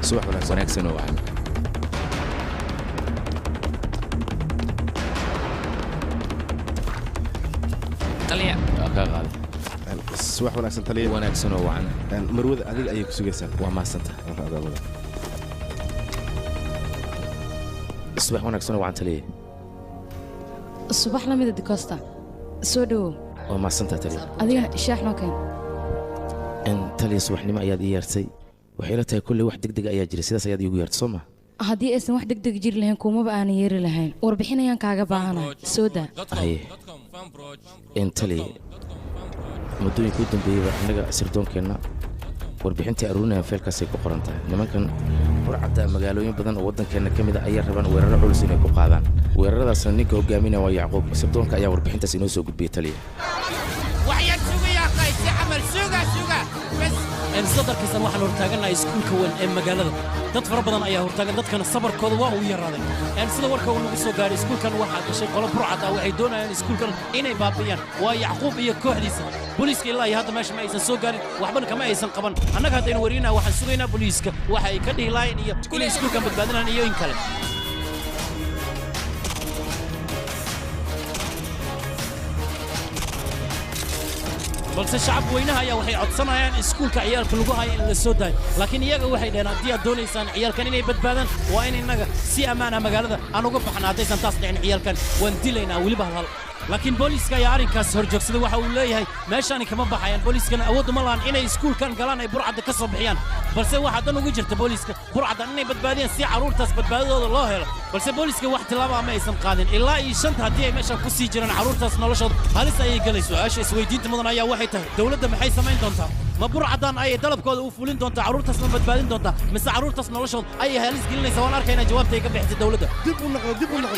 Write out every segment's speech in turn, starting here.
Subax wanaagsan. Wanaagsan oo wacan. Taliya. Waa kaa qaaday. Subax wanaagsan, taliya. Wanaagsan oo wacan. Marwada adiga ayay ku sugaysaa. Waa mahadsantahay. Subax wanaagsan oo wacan, taliya. Subax la mida, Dicosta, soo dhowow. Waa mahadsantahay, taliya. Adigana shaax noo keen. Taliya, subaxnimo ayaad ii yeertay. Waxay ila tahay kolley wax degdeg ayaa jira, sidaas ayaad iigu yeertay, soo ma? Haddii aysan wax degdeg jiri lahayn, kuumaba aanan yeeri lahayn. Warbixin ayaan kaaga baahanahay, soo daa. Haye, taliya, muddooyinka u dambeeyeyba annaga sirdoonkeenna warbixintii aruurinayaan feelkaasay ku qoran tahay. Nimankan burcadda magaalooyin badan oo waddankeenna ka mid a ayaa rabaan weeraro culus inay ku qaadaan. Weeraradaasna ninka hogaaminaya waa Yacquub. Sirdoonka ayaa warbixintaas inoo soo gudbiyey, taliya. Waxyar sugaya qaysi camal, suga, suga bas. Sadarkiisan waxaan hortaagannahay iskuulka weyn ee magaalada. Dad fara badan ayaa hortaagan, dadkana sabarkooda waa uu yaraaday. Sida warka uu nagu soo gaaray, iskuulkan waxaa gashay qolo burcad ah. Waxay doonayaan iskuulkan inay baabi'iyaan. Waa Yacquub iyo kooxdiisa. Booliiska ilaa iyo hadda meesha ma aysan soo gaarin, waxbana kama aysan qaban. Annaga haddaynu warinaa, waxaan sugaynaa booliiska waxa ay ka dhihi lahayn iyo inay iskuulkan badbaadinayaan iyo in kale. Balse shacab weynaha ayaa waxay codsanayaan iskuulka ciyaalka lagu hayo in la soo daayo, laakiin iyaga waxay dhaheen, haddii aad doonaysaan ciyaalkan inay badbaadaan, waa in innaga si ammaan ah magaalada aan uga baxna. Haddaysan taas dhicin, ciyaalkan waan dilaynaa, weliba halhal. Laakiin booliiska ayaa arrinkaas horjoogsaday. Waxa uu leeyahay meeshaani kama baxayaan. Booliiskana awood uma lahan inay iskuulkan galaan ay burcadda ka soo bixiyaan, balse waxaa dan ugu jirta booliiska burcaddan inay badbaadiyaan si carruurtaas badbaadadooda loo helo. Balse booliiska wax tillaaba ma aysan qaadin ilaa iyo shanta. Haddii ay meeshan ku sii jiraan, carruurtaas noloshooda halis ayay gelayso. Su-aasha isweydiinta mudan ayaa waxay tahay, dowladda maxay samayn doontaa? Ma burcaddan ayay dalabkooda u fulin doontaa, carruurtaas ma badbaadin doontaa, mise carruurtaas noloshooda ayay halis gelinaysaa? Waan arkaynaa jawaabta ay ka bixisay dowladda. Dib u noqdo, dib u noqdo,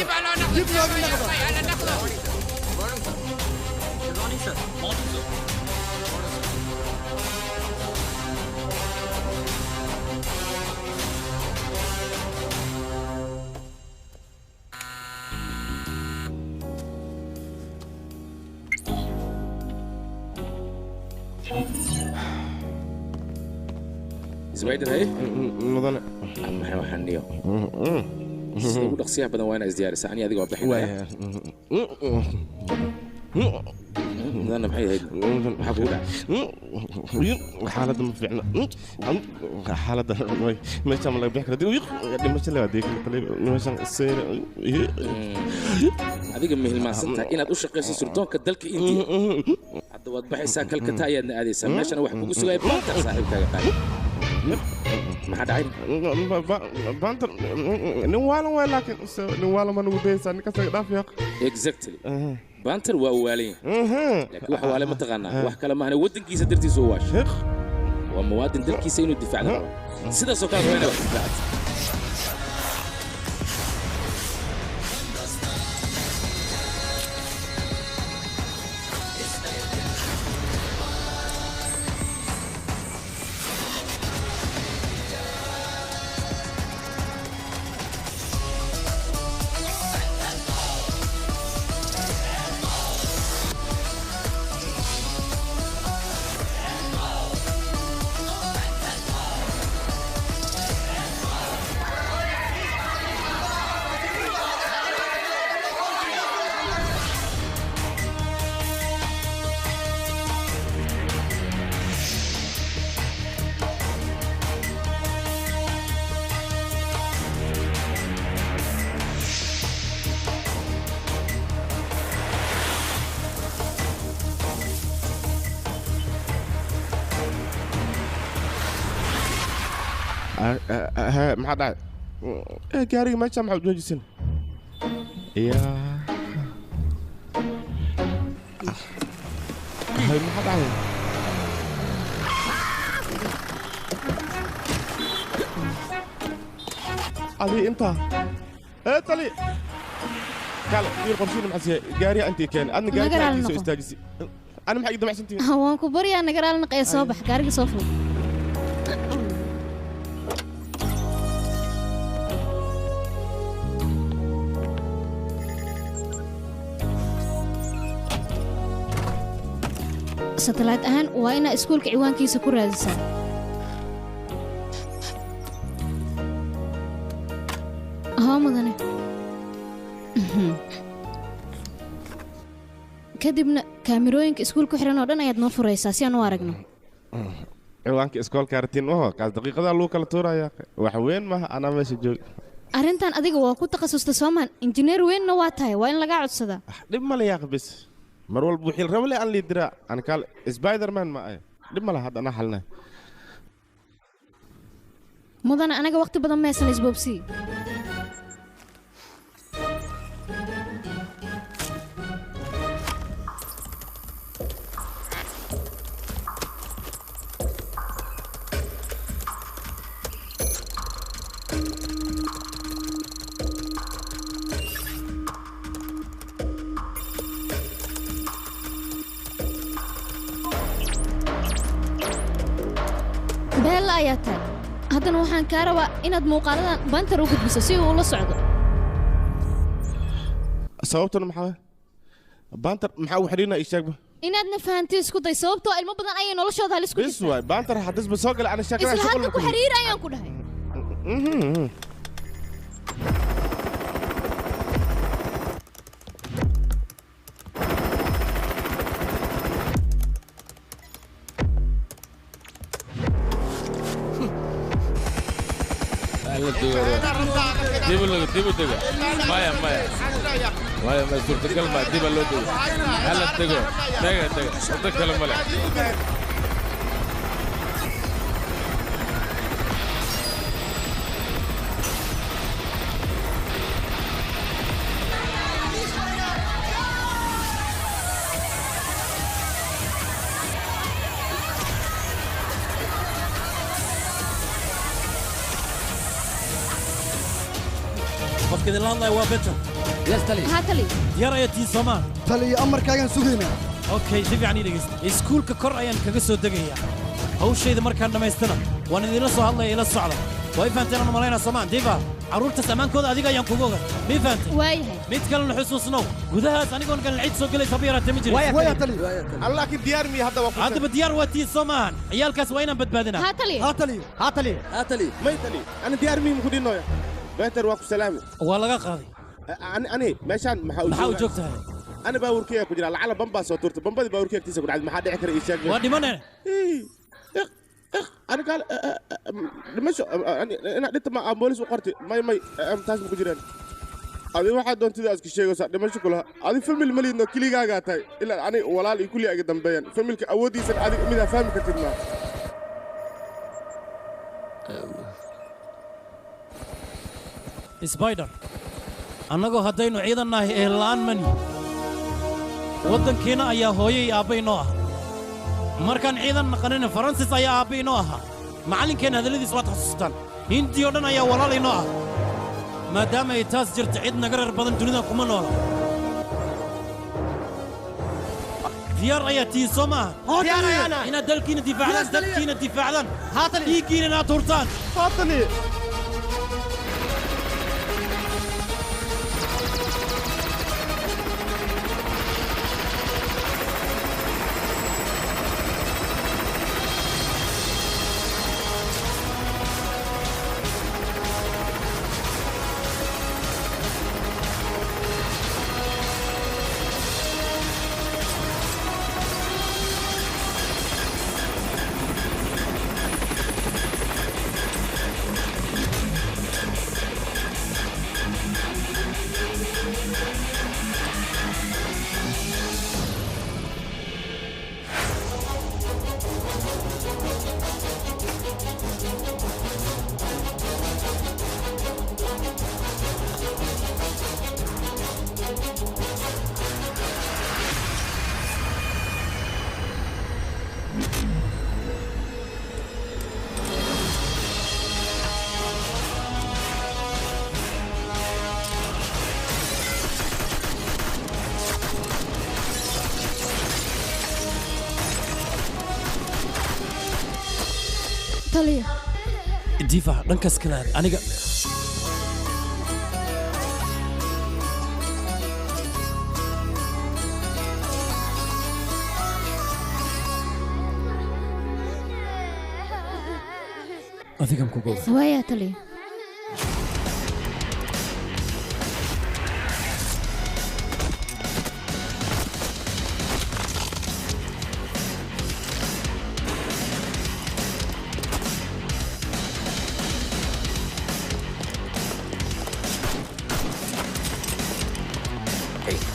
dib loogu noqdo. Isbaydan, haye. Mudane. Maxay waxaan niyo sida ugu dhaqsiyaha badan waa inaa isdiyaarisa. Ani adiga waa bixinaya. Mudane, maxay ahayd? Maxaa kugu dhacay? Xaaladda ma fiicna, xaaladda meeshaan ma laga bixi kara. Dhimasho le waa deekan meeshaan seyr. Adiga ma hilmaansan tahay inaad u shaqayso sirdoonka dalka Indiya? Hadda waad baxaysaa, Kalkata ayaadna aadaysaa. Meeshana wax kugu sugaya Bantar, saaxiibkaaga qaali. Maxaa dhacay? Bantar nin waalan waay, laakiin nin waalan ma nagu dayaysaa? Ninkaas laga dhaaf yaaq. Exactly, Bantar waa uu waalan yahay, laakiin wax waale ma taqaanaa? Wax kale maahane, waddankiisa dartiisa u waashay. Waa muwaadin dalkiisa inuu difaacda rabo. Sidaasoo kale waa inaad wax difaacdo. Maxaa dhacay? Gaariga meesha maxaa u joojisan ya? Hay, maxaa dhacay? Adi intaa ee tali kale wiil qorshiina maxaa siiyay? Gaariga intii keenay adna gaariga Nagaraal intii soo noqo. istaajisay, ana maxaa ii damacsantihiin? Waan ku baryaa, nagaraal naqee, soo bax, gaariga soo fur. Satellite ahaan waa inaa iskuulka ciwaankiisa ku raadisaa. Hoo mudane. Kadibna kaamirooyinka iskuulka ku xiran oo dhan ayaad noo furaysaa si aan u aragno. Ciwaanka iskoolka artiin waho kaas daqiiqadaa lagu kala tuuraya wax weyn maaha anaa meesha joog. Arrintan adiga waa ku takhasusta Soomaan, injineer weynna waa tahay, waa in lagaa codsadaa. Dhib male yaaq bis mar walba wixii la rabo le aan liidiraa ana kaal Spiderman ma ay dhib male hadda anaa xalinay. Mudane anaga waqti badan maysan isboobsii. Beella ayaa tahay. Haddana waxaan kaa rabaa inaad muuqaaladan Banter u gudbiso si uu ula socdo. Sababtuna maxaa? Banter maxaa u xiriirnaa ii sheegba. Inaadna fahanti isku day sababtoo ilmo badan ayay noloshooda halis ku jirtaa. Bis waay Banter haddisba soo galay ana sheekada isla hadda ku xiriir ayaan ku dhahay. Dib u dego. Maya maya. Maya ma suurtagal ma dib loo dego. Hala dego. Dega dega. Wado kale ma leh. Qofka idin la hadlaya waa Beto. Yes, tali. Haa tali. Diyaar ayaa tiin Soomaan. Taliya amarkaagaan sugaynaa. Okay, si fiican ii dhegeysta. Iskuulka kor ayaan kaga soo degayaa. Hawshayda markaan dhammaystana waan idinla soo hadlaya ila socda. Waa i fahanteen aan u malaynaa Soomaan. Diva, carruurtaas ammaankooda adiga ayaan kugu ogaa. Ma i fahanteen? Waayahay. Mid kalena xusuusnow. Gudahaas anigoon galan cid soo gelaysa haba yaraatee ma jirin. Waaya tali. Laakiin diyaar miya hadda waa ku. Haddaba diyaar waa tiin Soomaan. Ciyaalkaas waa inaan badbaadinaa. Haa tali. Haa tali. Haa tali. Haa tali. May tali. Ana diyaar miya muku dhinooya. Beter waa ku salaami. Waa laga qaaday. Ani meeshaan maxaa u joogtahay? Ana baabuurkeyga ku jira lacala bambaa soo tuurtay bambadii baabuurkeyga agtiisa ku dhacday maxaa dhici kara ii sheeg. Waa dhimanayna. Ani kaal dhimasho inaad dhinta ma boolis u qortay may may taas ma ku jiraan. Adi waxaad doontida iska sheegaysaa dhimasho kulaha. Adi famil ma liidno keligaagaa tahay ilaa ani walaal iyo kulli aga dambeeyaan familka awooddiisan adiga midaa fahmi kartid maa. Spider, annagoo haddaynu ciidan nahay ehel la'aan mani. Waddankiina ayaa hooyo iyo aabba inoo ah. Markaan ciidan naqanina Faransis ayaa aabba inoo ahaa. Macallinkeenna hadalladiis waad xasuustaan. Hindi oo dhan ayaa walaal inoo ah. Maadaama ay taas jirto cid naga reer badan dunidan kuma noola. Diyaar ayaa tihiin soo maaha? Diyaar ayaana. Inaad dalkiina difaacdaan, dadkiina difaacdaan. Dhiiggiina inaad hurtaan. Haatali. Taliya. Diva, dhankaas kale aad aniga. Adigan kugu. Waaya taliya.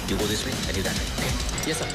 You go this way and you that way. Okay? Yes, sir.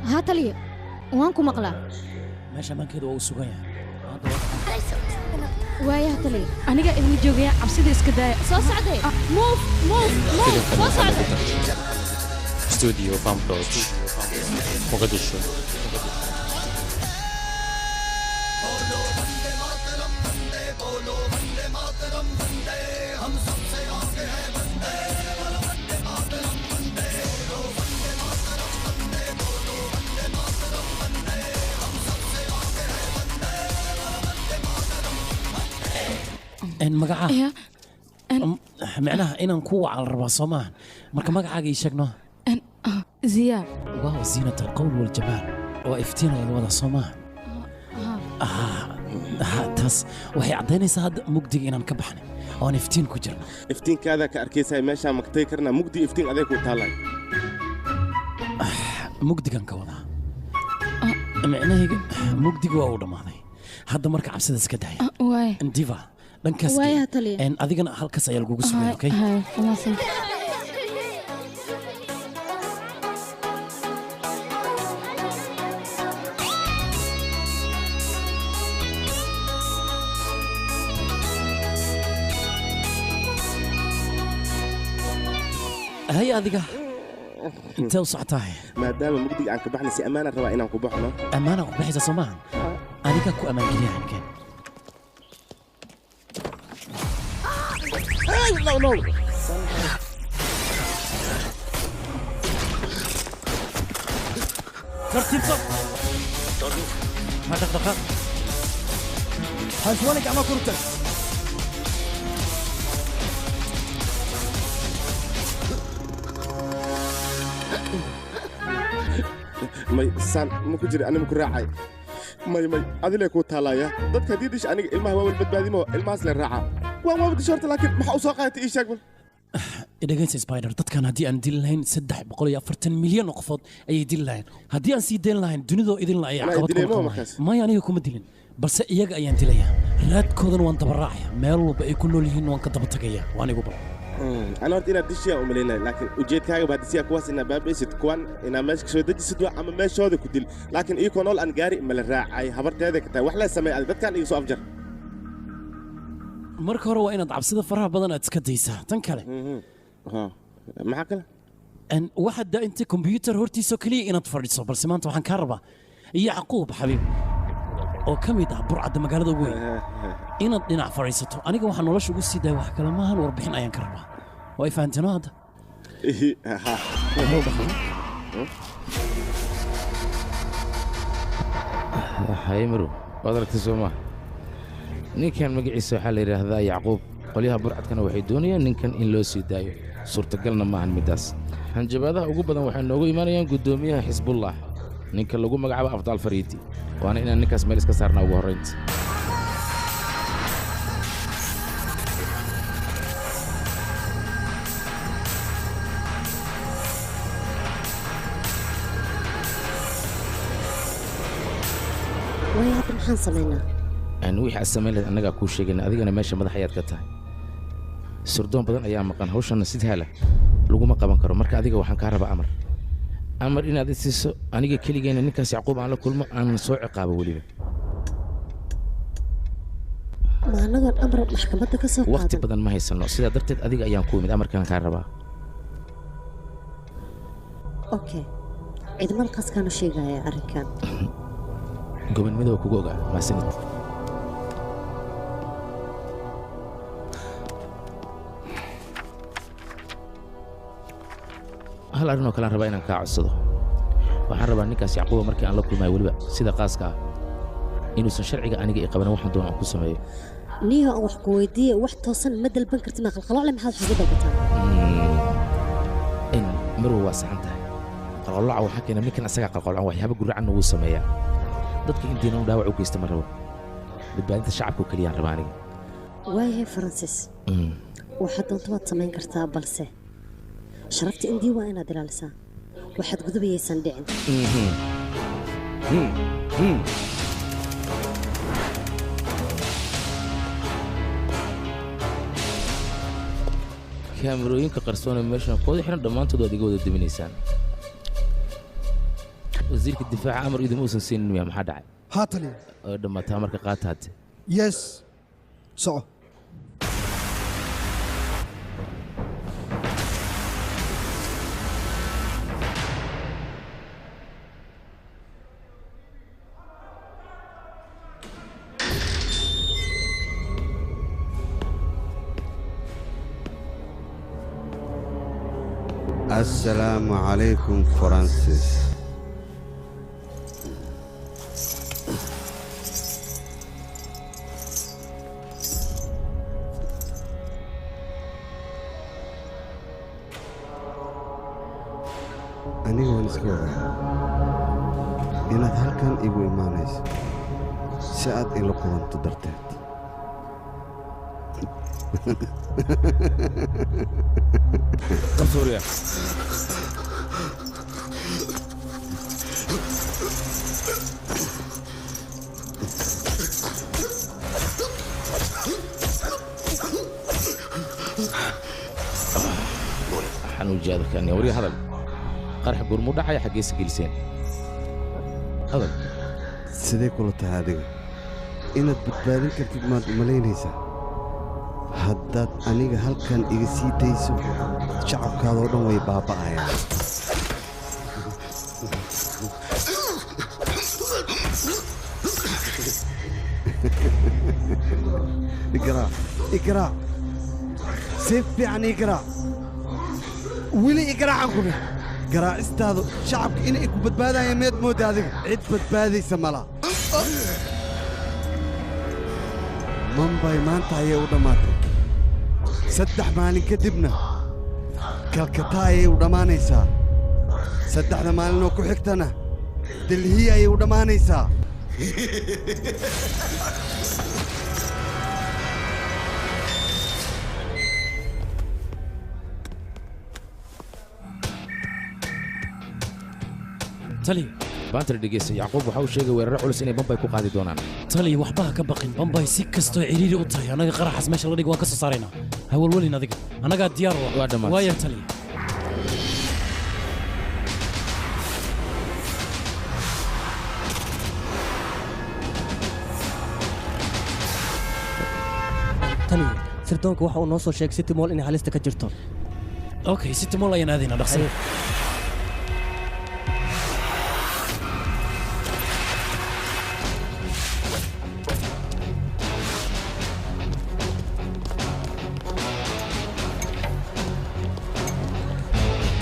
Haa taliya, waan ku maqlaa. Meesha ammaankeedu waa uu sugan yahay. Waayaha taliya. Aniga idin joogaya, cabsida iska daaya. Soo socday. Move, move, move. Soo socday. Studio Famproj, Mogadishu. Magaca micnaha inaan ku waca la rabaa soo maahan. Marka magacaaga ii sheeg noo. Ziya. Waaw, ziinat alqowl waljamaal waa iftiin laga wadaa soo maaha. Taas waxay caddaynaysaa hadda mugdiga inaan ka baxnay oo aan iftiin ku jirno. Iftiinkaadaa ka arkaysaa meeshaa maktay karnaa mugdi iftiin adeeg ku taalay. Mugdigan ka wadaa micnahayga mugdiga waa uu dhammaaday hadda. Marka cabsida iska daaya diva dhankaas adigana halkaas ayaa lagugu sugaya. Okay, hay adiga intee u socotahay? Maadaama mugdiga aan ka baxnay si ammaanaan rabaa inaan ku baxno. Ammaanaan ku baxaysa soo maahan? Adigaa ku ammaan geliya halkeen. No, no. Tartiibso. Ma dhaqdhaqaaq. Haswaani gacmaha kor u taag. May saan ma ku jira, anima ku raacay. May may adilee kuu taalaya dadka haddii dish aniga ilmaha waa wal badbaadimo ilmahaas le raaca waan waaba dish horta, laakiin maxaa u soo qaadatay ii sheeg bal. Dhegeysa Spider, dadkan haddii aan dili lahayn 340 milyan oo qofood ayay dili lahayn. Haddii aan sii dayn lahayn dunidoo idin la ayay caqabad ku noqon lahayd. Maya, aniga kuma dilin, balse iyaga ayaan dilayaa. Raadkoodana waan daba raacaya, meel walba ay ku nool yihiin waan ka daba tagaya. Waan igu bal ana horta inaad dishiyaa u malaynaya, laakiin ujeedkaaga baa disiyaa kuwaas inaa baabi'isid, kuwan inaa meesha kasoo dejisid waa ama meeshooda ku dil, laakiin iyakoo nool aan gaari ma la raacay habarteeda ka tahay wax lee sameey adi dadkan iga soo afjar. Marka hore waa inaad cabsida faraha badan aad iska daysaa. Tan kale maxaa kale? Waxaad daa inta kombiyuutar hortiisoo keliya inaad fadhiso, balse maanta waxaan kaa rabaa Yacquub xabiib oo ka mid ah burcadda magaalada ugu weyn inaad dhinac fadhiisato. Aniga waxaan nolosha ugu sii daaya wax kale maahan, warbixin ayaan ka rabaa. Waa i fahanteeno hadda? Haye marow, waad aragtay soo maaha? Ninkan magaciisa waxaa la yidhaahdaa Yacquub. Qolyaha burcadkana waxay doonayaan ninkan in loo sii daayo, suurtagalna maahan middaas. Hanjabaadaha ugu badan waxay noogu imaanayaan guddoomiyaha Xisbullah, ninka lagu magacaabo Afdaal Fariidi, waana inaan ninkaas meel iska saarnaa ugu horraynta. Waay, hadda maxaan samaynaa? Aan wixii aad samayn lahayd annagaa kuu sheegayna, adigana meesha madax ayaad ka tahay. Sirdoon badan ayaa maqan, hawshanna sid hala laguma qaban karo. Marka adiga waxaan kaa rabaa amar, amar inaad i siiso aniga keligeenna ninkaas Yacquub aan la kulmo, aanan soo ciqaabo weliba. Ma anagoon amar maxkamadda ka soo Waqti qaadan? badan ma haysano, sidaa darteed adiga ayaan ku imid, amarkan kaa rabaa. Okay, ciidamada qaskaanu sheegaya arrinkan. Gobonimada waa kugu ogaa, maasanid. Hal arrin oo kale aan rabaa inaan kaa codsado. Waxaan rabaa ninkaas Yacquuba markii aan la kulmayo, weliba sida qaaska ah, inuusan sharciga aniga i qabanin waxaan doona aan ku sameeyo. Niyo, aan wax ku weydiiye, wax toosan ma dalban karti? Ma qalqaloocle maxaad wax ugu dalbataa? In marwa waa saxan tahay. Qalqalooca waxaa keena ninkan asagaa qalqaloocan, waxyaaba guracanna wuu sameeyaa. Dadka intiina u dhaawac u geysta ma rabo, badbaadinta shacabka oo keliyaan rabaa aniga. Waayahay Francis, waxaad doonto waad samayn kartaa, balse sharafta Indii waa inaad ilaalisaa, waxaad gudubayaysan dhicin. Kaamirooyinka qarsoon ee meeshan kooda xiran dhammaantood waad iga wada deminaysaan. Wasiirka difaaca amar idima uusan siinin miya? Maxaa dhacay? Haa taliya. Oo dhammaataa marka qaata hadde. Yes, soco. Assalaamu calaykum, Faransis. Aniga waan iska ogaa inaad halkan igu imaanayso si aad ila kulanto darteed. Qabsuuriya. Xanuujiya adalkan warya. Hadal, qarax goormuu dhacaya? Xaggeesa geliseen? Hadal. Sidee kula tahay adiga inaad badbaadin kartid? Maad umalaynaysaa haddaad aniga halkan iga sii dayso, shacabkaadoo dhan way baaba'ayaan. Igaraac, igaraac, si fiican igaraac, weli igaraacan ku dheh. Garaacistaadu shacabka inay ku badbaadayaan miyaad moodda adiga? Cid badbaadaysa mala. Mambay maanta ayay u dhammaatay, 3 maalin kadibna Kalkata ayay u dhammaanaysaa, 3da maalin oo ku xigtana Delhiya ayay u dhammaanaysaa. Taliya. Baantar, dhegeysta. Yacquub waxa uu sheegay weeraro culus inay Bambay ku qaadi doonaan. Taliya, waxba ha ka baqin. Bambay si kastoo ciriiri u tahay, annaga qaraxaas meesha la dhig waan ka soo saaraynaa. Ha walwalin adiga, annagaa diyaar u ah. Waa dhammaatay. Waaya taliya. Taliya, sirdoonka waxa uu noo soo sheegay City Mall inay halista ka jirto. Okay, City Mall ayaan aadaynaa dhaqso.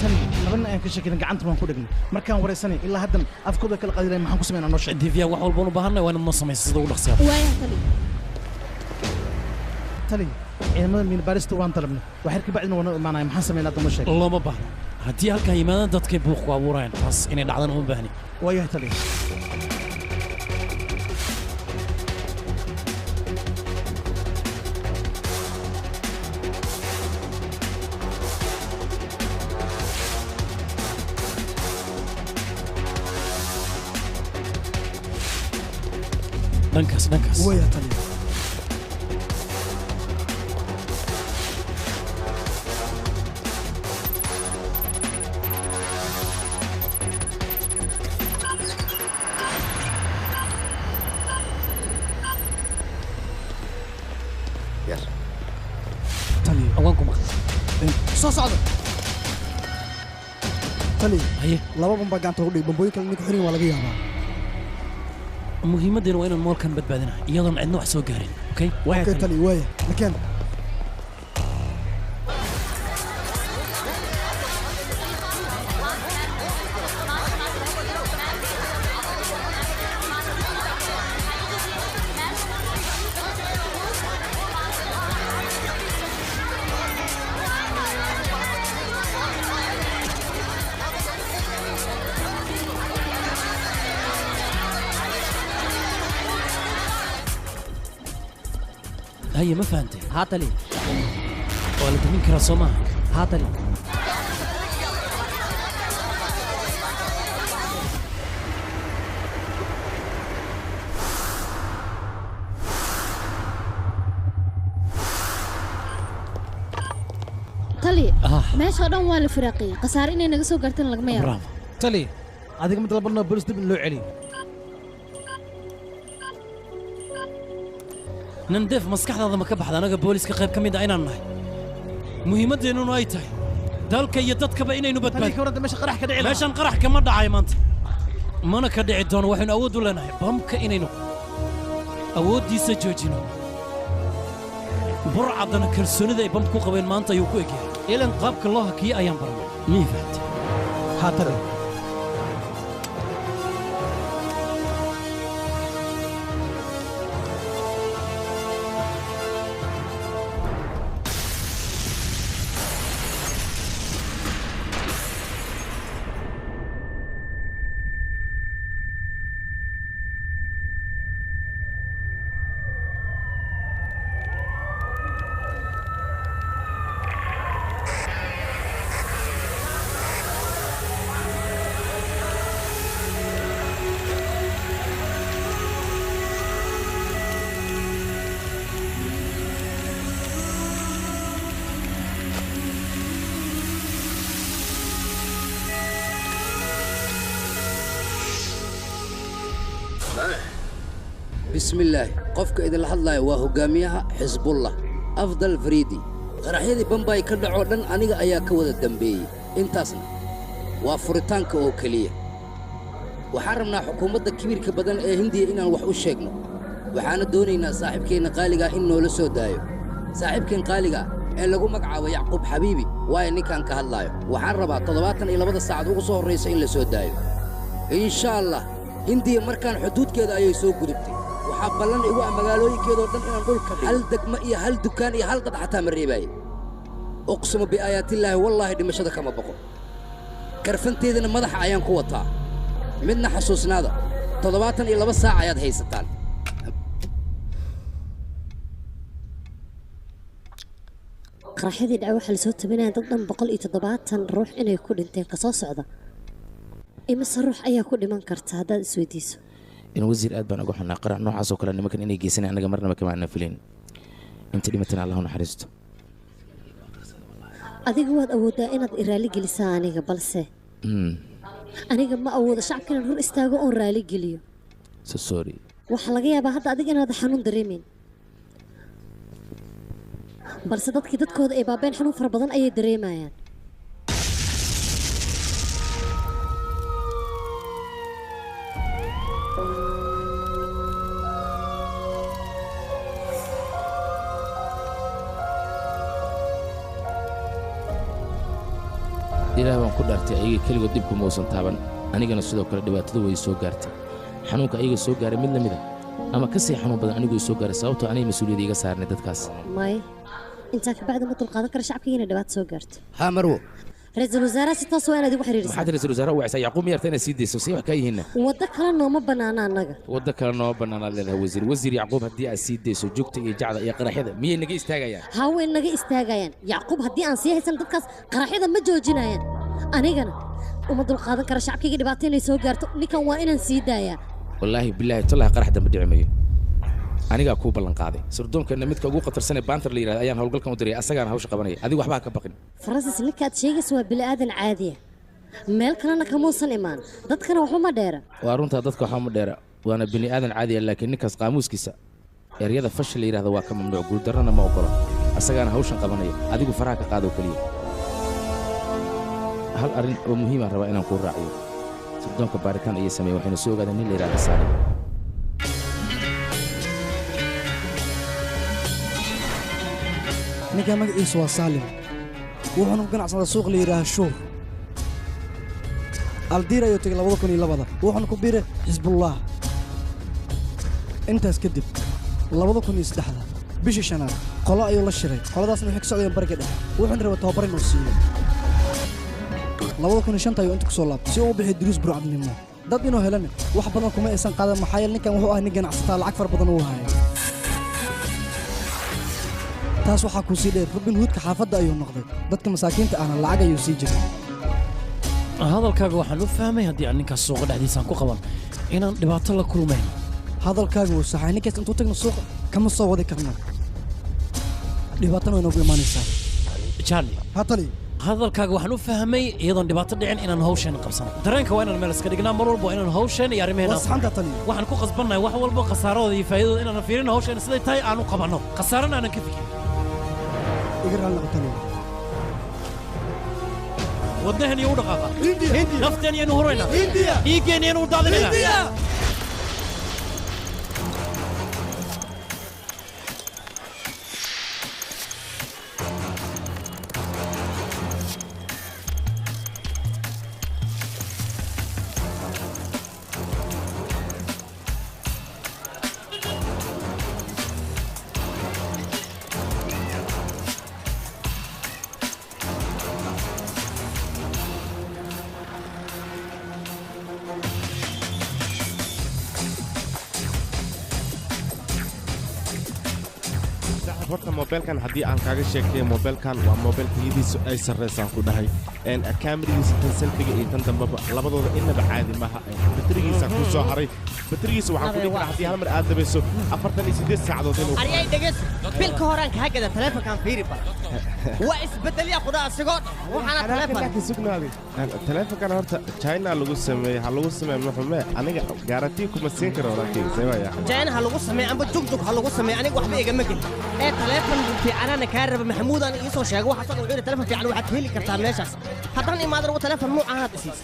Taliya, labana ayaan ka sheekin, gacanta baan ku dhignay markaan wareysanay, ilaa haddan afkooda kala qadiray. Maxaan ku sameynaa? Noo sheeg. Divya, wax walba u baahannahay waa inaad noo samayso sida ugu dhaqsiya. Waaya taliya. Taliya, ciidamada miinabaarista waan dalabnay, waxyar ka bacdina waa noo imaanaya. Maxaan sameynaa hadda? Noo sheeg. Looma baahna. Haddii halkan yimaadaan dadkay buuq ku abuurayaan, taas inay dhacdana uma baahni. Waayahay taliya. Dhankaas, dhankaas. Waaya taliya. Waan ku maqlay. Soo socda. Tali. Haye. Laba bamba gacanta ugu dhig, bambooyin kale ninka xirin waa laga yaabaa. Muhiimaddeena waa inaan moolkan badbaadinaa iyadoon cidna wax soo gaarin. Okay? Waaya Okay, tali. tali, waaya. Nakeen. Haye, ma fahantay? Haa tali. Waa la damin karaa soo maaha? Haa tali. Tali, Ah. meesha oo dhan waa la firaaqiyey, khasaare inay naga soo gaartana lagama yaabo. Tali, adiga ma dalbanaa boolis dib in loo celiyo? Nandeef, maskaxdaada ma ka baxda anaga booliska qayb ka mid ah inaan nahay? Muhiimaddeennuna ay tahay dalka iyo dadkaba inaynu Tali, badbaadin. ka warran meesha qarax ka dhici lahaa? Meeshan qarax kama dhacayo maanta, mana ka dhici doono. Waxaynu awood u leenahay bamka inaynu awooddiisa joojino. Burcadana kalsoonida ay bamka ku qabeen maanta ayuu ku egyahay, ilan qaabka loo hakiyo ayaan baranay. Miyay fahamtay? Haa tali. Bismillaahi, qofka idinla hadlaya waa hogaamiyaha Xisbullah Afdal Fariidi. Qaraxyadii Bambay ka dhacoo dhan aniga ayaa ka wada dambeeyey, intaasna waa furitaanka oo keliya. Waxaan rabnaa xukuumadda kibirka badan ee Hindiya inaan wax u sheegno. Waxaana doonaynaa saaxiibkeenna qaaligaa in noola soo daayo, saaxiibkeen qaaligaa ee lagu magacaabo Yacquub Xabiibi. Waayo ninkaan ka hadlaayo, waxaan rabaa 72-da saacad ugu soo horraysa in la soo daayo, insha Allah. Hindiya markaan xuduudkeeda ayay soo gudubtay. Waxaa ballan igu ah magaalooyinkeedoo dhan inaan dhulka dhigo. Hal degmo iyo hal dukaan iyo hal dad xataa ma reebaaye. Uqsimu biaayaatillaahi, wallaahi dhimashada kama boqo, karfanteedana madaxa ayaan ku wataa. Midna xasuusnaada, 72 saac ayaad haysataan. Qaraxyadii dhacay waxaa lasoo tabinaya dad dhan 170 ruux inay ku dhinteen. Kasoo socda imise ruux ayaa ku dhiman karta haddaad isweydiiso? In wasiir, aad baan uga xunnaa qarax noocaas oo kale nimankan inay geysanay. Annaga marnaba kama aanan filin. Inta dhimatana Allah u naxariisto. Adiga waad awooddaa inaad i raali gelisaa aniga, balse aniga ma awoodo shacabka inaan hor istaago oon raali geliyo. So sorry. Waxaa laga yaabaa hadda adiga inaad xanuun dareemeyn, balse dadkii dadkooda ay baabeen xanuun fara badan ayay dareemayaan. Ilaah baan ku dhaartay, ayaga keligood dhibku ma uusan taaban, anigana sidoo kale dhibaatadu way soo gaartay. Xanuunka ayaga soo gaaray mid la mid a ama ka sii xanuun badan anigu soo gaaray, sababtoo aniga mas-uuliyadda iga saarnay dadkaas. May, intaa kabacdi ma dulqaadan kara shacabkayga inay dhibaato soo gaarto. Haa marwo. Ra-iisul wasaaraha si toos waa inaad igu xiriirisaa. Maxaad ra-iisul wasaaraha u wacaysaa? Yacquub miyarta inaad sii dayso? See wax kaa yihiinna? Waddo kale nooma bannaana annaga. Waddo kale nooma bannaanaad leedahay wasiir. Wasiir, Yacquub haddii aad sii dayso, jugta iyo jacda iyo qaraxyada miyay naga istaagayaan? Haa, way naga istaagayaan. Yacquub haddii aan sii haysan, dadkaas qaraxyada ma joojinayaan. Anigana uma dulqaadan kara shacabkayga dhibaato inay soo gaarto. Ninkan waa inaan sii daayaa. Wallaahi bilaahi tallahi, qarax dambe dhici mayo, anigaa kuu ballan qaaday. Sirdoonkeena midka ugu khatarsan ee Baantar la yidhahda ayaan howlgalkan u diray, asagaana hawsha qabanaya. Adigu waxba ha ka baqin. Faransis, ninka aad sheegaysa waa bili aadan caadiya, meel kalena kamuusan imaan, dadkana waxba ma dheera. Waa runtaa, dadka waxba ma dheera, waana bini aadan caadiya, laakiin ninkaas qaamuuskiisa eryada fashil la yidhahda waa ka mamnuuc, guuldarrana ma ogolo. Asagaana hawshan qabanaya, adigu faraha ka qaado keliya. Hal arrin oo muhiim aan rabaa inaan kuu raaciyo. Sirdoonka baaritaan ayay sameeyeen, waxayna soo ogaadeen nin la yidhahda Saalim. Ninkaa magaciisu waa Saalim, wuxuuna ku ganacsadaa suuq la yidhaaha Shuur. Aldiir ayuu tegay 2002-da, wuxuuna ku biiray Xisbullah. Intaas kadib 2003-da bishii shanaad qolo ayuu la shiray. Qoladaasna waxay ka socdeen bariga dhexe, wuxuuna rabay tababar inuu siiyo. 2005-ta ayuu inta ku soo laabtay si uu u bixiyo duruus burcadnimo. Dad inuu helana wax badan kuma aysan qaadan, maxaa yeele ninkan wuxuu ahaa nin ganacsataa, lacag fara badan uu hayay. Taas waxaa kuu sii dheer, Robin Hoodka xaafadda ayuu noqday, dadka masaakiinta ahna lacag ayuu sii jiray. Hadalkaaga waxaan u fahmay haddii aan ninkaas suuqa dhexdiisaan ku qaban inaan dhibaato la kulmayno. Hadalkaaga wuu saxay. Ninkaas intuu tagno suuqa kama soo wadi karno, dhibaatana way noogu imaanaysaa. Charlie. Ha tali. Hadalkaaga waxaan u fahmay iyadoon dhibaato dhicin inaan hawsheena qabsano. Dareenka waa inaan meel iska dhignaa mar walba, waa inaan hawsheena iyo arrimaheena. Waa saxantaa tali. Waxaan ku qasbannahay wax walba khasaaradooda iyo faa'iidadooda inaanan fiirin, hawsheena siday tahay aan u qabanno, khasaarana aanan ka fikirin. Iga raalli noqo tali. Wadnahan iyo u dhaqaaqa, nafteen iyaynu huraynaa, dhiiggeen iyaynu u daadinaynaa. Saaxiib, horta mobilkan haddii aan kaaga sheekeeyo, mobilkan waa mobil tayadiisu ay sarreysaan ku dhahay. Kaamiradiisa tan selfiga iyo tan dambaba labadooda inaba caadi maaha. Baterigiisa ku soo haray, baterigiisa waxaan ku dhihi karaa haddii hal mar aad dabayso 48 saacadood inuu Aryay, dhegeys, bil ka horaan kaa gada taleefonkan, fiiri bal, waa isbedelyaa qudha asigoo dhan. Waxaana taleefon laakiin sugnaaday. Taleefonkan horta China lagu sameeyey, ha lagu sameeye muxume, aniga garanti kuma siin karo walaalkay, see waaya. China ha lagu sameeyo amba jugjug ha lagu sameeyo, aniga waxba igama gelin. Ee taleefon fiicanana kaa raba. Maxamuudaan ii soo sheegay waxaasoo dhan. Wuxuu yidhi taleefon fiican waxaad ka heli kartaa meeshaas. Haddaan imaadana taleefon nuucaanaad isiis.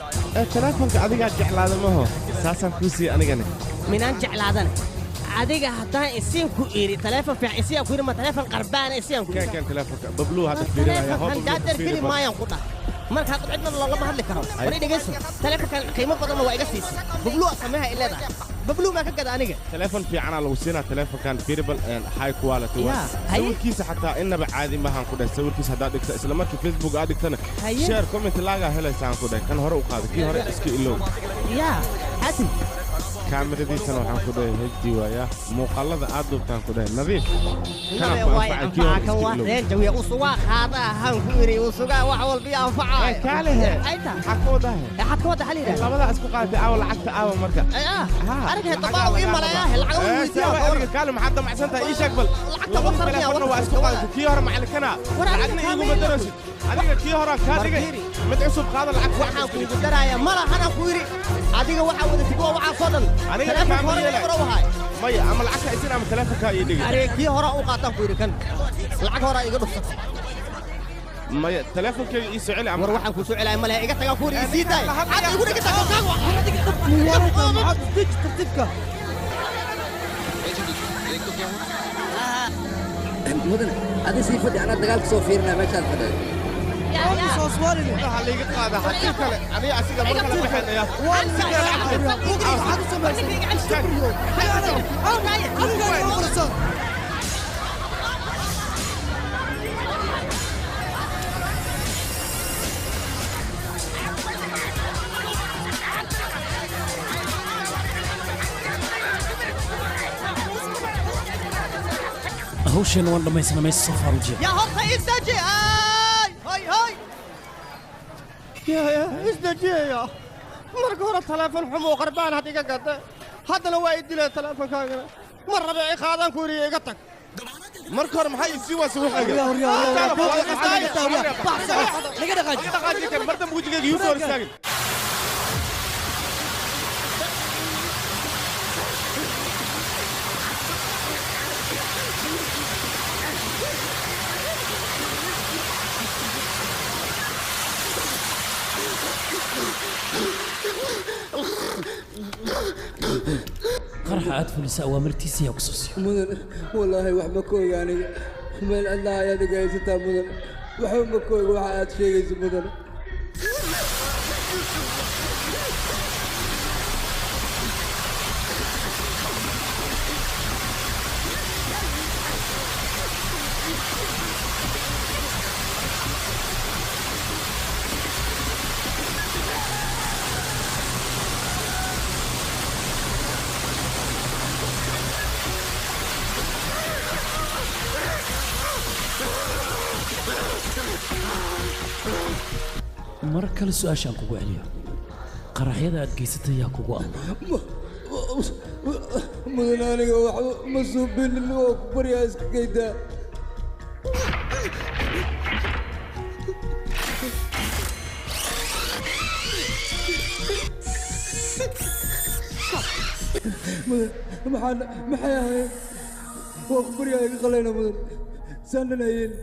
Taleefonka adigaa jeclaada maho, saasaan kuu siiyey anigana. Minaan jeclaadana adiga haddaan isiin ku iri taleefon fiican isiyaan ku yidhi, ma taleefon qarbaana isiyaan ku Kan yidhi? Kan taleefonka Babluu hadda fiirinaya. Taleefonkan jaajar geli maayaan ku dhah. Marka hadda cidna loolama hadli karo. War i dhegeyso, taleefonkan qiimo badanna waa iga siisay. Babluu sameeha i leedahay, Babluu maa ka gada aniga? Taleefon fiicanaa lagu siinaa. Taleefonkan fiiribal high quality waa. Yaa, haye. Sawirkiisa xataa inaba caadi maahan ku dhahay. Sawirkiisa haddaad dhigto isla markii Facebook aad dhigtana Haye. share, comment laagaa helaysaan ku dhahay. Kan hore u qaada, kii hore iska ilow. Yaa Xaasim. Kaamiradiisana waxaan ku dhahay HD waaya. Muuqaalada aad duubtaan ku dhahay nadiif. Kana Nabe ku waay anfacay, kii hore anfaca kan iska waa ilow. Reen jawiya usugaa qaada ahaan ku iri, usugaa wax walba i anfacaayo. Kaalehe. Ayta maxaa ka wadahe? Waxaad ka wada xal yidhaahda. Labadaa isku qaadatay aawa, lacagta aawa marka? Aniga dabaa ii maleeyaa lacag uu weydiiyaa. Adiga kaale, maxaad damacsan tahay? Ii sheeg bal. Lacagta Labada wasar miyaa? telefoonna waa isku qaadatay, kii hore macalikana War adiga lacagna kaama iiguma iiga daraysid. Adiga kii hore kaa dhigay, mid cusub qaada, lacag. Waxaan kuugu daraaya mala hanaan ku yidhi, adiga waxaa wadatid waa waxaasoo dhan. Aniga Taleefonka kaama hore yeelay. hore u haay. Maya, ama lacagta isin ama telefonka ii dhigay. Aree, kii hore u qaataan ku yidhi, kan lacag hore iga dhufsatay. Maya, telefonkeyga ii soo celi ama War waxaan kuu soo celaaya malehe, iga tagaa ku yidhi, isii daay hadda, igu dhigi taleefonkaaga. Maxaad isdeji tartiibka. Mudane, adi sii fadhi, anaa dagaalka soo fiirinaya meeshaad fadhiday. Waxa liiga qaada haddii kale aniga asiga mar kale baxaynaya. Maxaad u samaysay? Hawsheena waan dhammaysanaa, meesha soo faarujiya. Yaa horta isdeji, ay hay hay, ya isdejiyaya. Marka hore taleefon xumo qarbaan had iga gada, haddana waa i dilay taleefonkaagana. Mar rabe i qaadaan ku yidhi, iga tag. Marka hore maxay isii waasa waxayga? Naga dhaqaaji. Dhaqaaji kan mar dambe wejigayga yuu soo hor istaagin. aad fulisa awaamirtiisa yaa ku soo siiyo. Mudan, wallaahi wax ma ka oga aniga. Meel cidlaha ayaad iga haysataa mudan. Waxba ma ka oga waxa aad sheegayso mudan. Mar kale su-aashaan kugu celiyo, qaraxyada aad geysatay yaa kugu amray? Mudan, aniga waxba ma suubinin oo ku baryaa iska geydaa. Mudan, maxaan maxay ahayd? Waa ku baryaa iga qalayna mudan, saanan hayeen.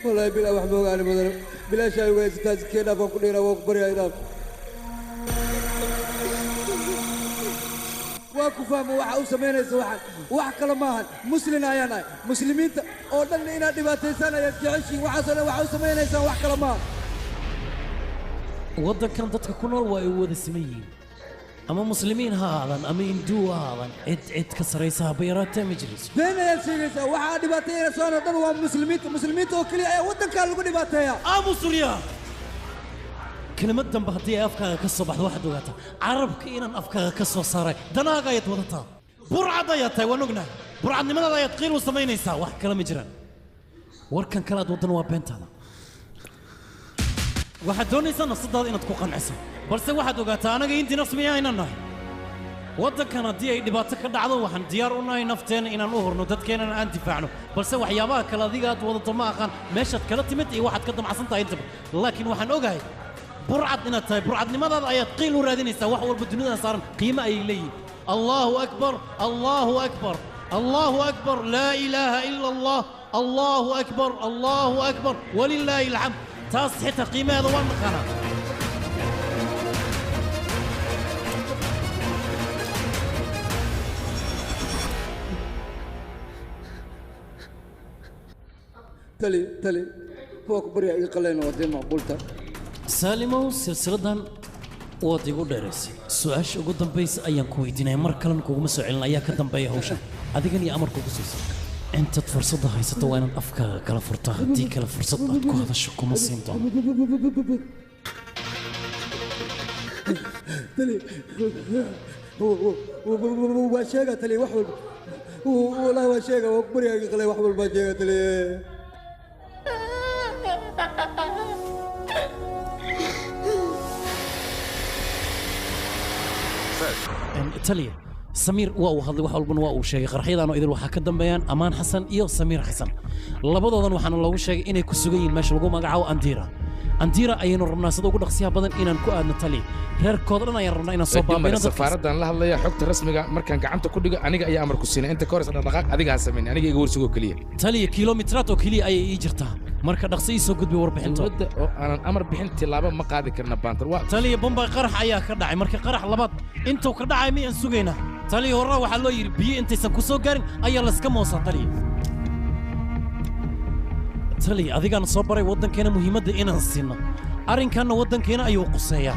Wallaahi bilaa wax ma ogaani mudan, bilaashaa igu haysataa. Iskee dhaaf, waan ku dhiiraa. Waa ku baryaa idhaaf. Waa ku fahmo waxa u samaynaysa. Waxaan wax kale maahan, muslin ayaan ahay. Muslimiinta oo dhan inaad dhibaataysaan ayaad jeceshiin. Waxaasoo dhan waxa u samaynaysaan wax kale maahan. Waddankan dadka ku nool waa ay wada siman yihiin, ama muslimiin ha ahaadaan ama hinduu ha ahaadaan, cid cid ka sarraysa haba yaraatee ma jirayso. Been ayaad sheegaysaa. Waxaa dhibaataynaysa oo dhan waa muslimiinta. Muslimiinta oo keliya ayaa waddankaa lagu dhibaateeyaa. Aamus, Surya! Kelimad dambe haddii ay afkaaga ka soo baxdo, waxaad ogaataa carabka inaan afkaaga ka soo saaray. Danaaga ayaad wadataa, burcad ayaad tahay, waan ognahay. Burcadnimadaada ayaad qiil u samaynaysaa, wax kale ma jiraan. Warkan kale aad waddan waa beentaada. Waxaad doonaysaa nafsadaada inaad ku qanciso, balse waxaad ogaataa anaga intii rasmi aynan nahay. Waddankan haddii ay dhibaato ka dhacdo, waxaan diyaar u nahay nafteena inaan u hurno, dadkeennana aan difaacno. Balse waxyaabaha kale adiga aad wadato ma aqaan meeshaad kala timid iyo waxaad ka damacsan tahay intaba, laakiin waxaan ogahay burcad inaad tahay. Burcadnimadaada ayaad qiil u raadinaysaa. Wax walba dunida saaran qiimo ayay leeyihiin. Allahu akbar, allahu akbar, allahu akbar, laa ilaaha ila Allah, allahu akbar, allahu akbar, walilaahi alxamd. Taas xitaa qiimaheeda waan naqaanaa. Tali, tali, waa ku baryaa iga qalayna waa macquulta. Saalimow, silsiladan waad igu dheeraysay. Su-aasha ugu dambaysa ayaan ku weydiinaya, mar kalena kuguma soo celin. Ayaa ka dambeeya hawshan adigan iyo amarka ugu siisay? Intaad fursadda haysato waa inaad afkaaga kala furtaa, haddii kale fursad aad ku hadasho kuma siin doono. Tali, waa sheega tali, wax walba wallaahi waa sheega. Waa ku baryaa iga qalay, wax walbaa sheega tali. Taliya, Samiir waa uu hadlay, wax walbana waa uu sheegay. Qaraxyadaanoo idil waxaa ka dambeeyaan Amaan Xasan iyo Samiir Xasan. Labadoodan waxaana loogu sheegay inay ku sugan yihiin meesha lagu magacaabo Andiira. Andiira ayaynu rabnaa sida ugu dhaqsiyaha badan inaan ku aadno. Taliya, reerkooda dhan ayaan rabnaa inaan soo baabayno dadkaas. Safaaraddan la hadlaya, xogta rasmiga markaan gacanta ku dhigo aniga ayaa amar ku siinay. Inta ka horeysa dhaqdhaqaaq adiga ha samayn, aniga iga warsugoo keliya. Taliya, kilomitiraad oo keliya ayay ii jirtaa, marka dhaqso ii soo gudbi warbixinto. Dowladda oo aanan amar bixin tilaabo ma qaadi karna, Baantar. Waa Taliya, Bombay qarax ayaa ka dhacay, marka qarax labaad intuu ka dhacay miyaan sugaynaa? Taliya, horraa waxaa loo yidhi biyo intaysan ku soo gaarin ayaa layska moosaa. Taliya, taliya, adigaan soo baray waddankeena muhiimadda inaan siinno. Arrinkanna waddankeena ayuu quseeyaa,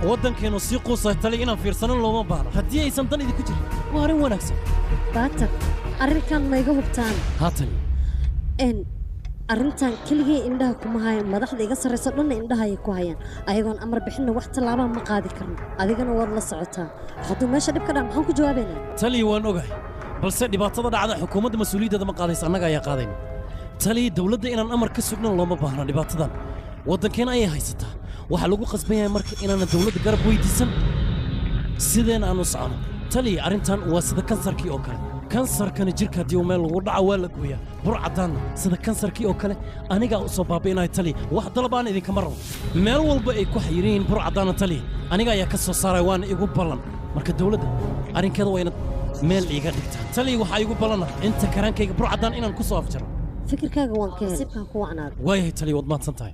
waddankeenu sii quusay. Taliya, inaan fiirsano looma baahno haddii aysan dan idinku jirin. Waa arrin wanaagsan. Baatar, arrinkan ma iga hubtaan? Haa, taliya. N arrintan keligay indhaha kuma hayan, madaxda iga sarrayso dhanna indhaha ayay ku hayaan. Ayagoon amar bixinna wax tallaabaa ma qaadi karno. Adigana waad la socotaa. Hadduu meesha dhib ka dhac, maxaan ku jawaabaynaa? Taliya, waan ogahay, balse dhibaatada dhacda xukuumadda mas-uuliyaddeeda ma qaadaysa, annaga ayaa qaadayna. Taliya, dowladda inaan amar ka sugnan looma baahna. Dhibaatadan waddankeena ayay haysataa. Waxaa lagu qasban yahay marka inaanan dowladda garab weydiisan, sideena aan u socono. Taliya, arrintan waa sida kansarkii oo kale. Kansarkana jirka haddii uu meel lagu dhaco waa la gooyaa. Burcadaanna sida kansarkii oo kale anigaa u soo baabi'inaya. Taliya, wax dalab aan idinkama rabo. Meel walba ay ku xayiran yihiin burcadaana, taliya, aniga ayaa ka soo saaraya, waana igu ballan. Marka dowladda arrinkeeda waa inaad meel iiga dhigtaa. Taliya, waxaa igu ballana inta karaankayga burcadaan inaan ku soo afjaro. Fikirkaaga waan ka helay, sibkaan ku wacnaada. Waayahay taliya, waad mahadsan tahay.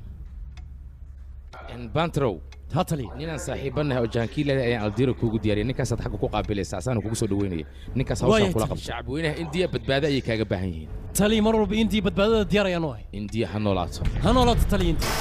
Bantrow, Ha taliye. Ninaan saaxiibanahay oo jahankiileeda ayaan Aldiiro kuugu diyaariyay. Ninkaasaad xagga ku qaabilaysa, asaana kugu soo dhaweynaya. Ninkaas hawshaan kula qabta. Shacabweynaha Indiya badbaado ayay kaaga baahan yihiin. Taliye, mar walba Indiya badbaadada diyaar ayaan u ahay. Indiya ha noolaato. Ha noolaato taliye Indiya.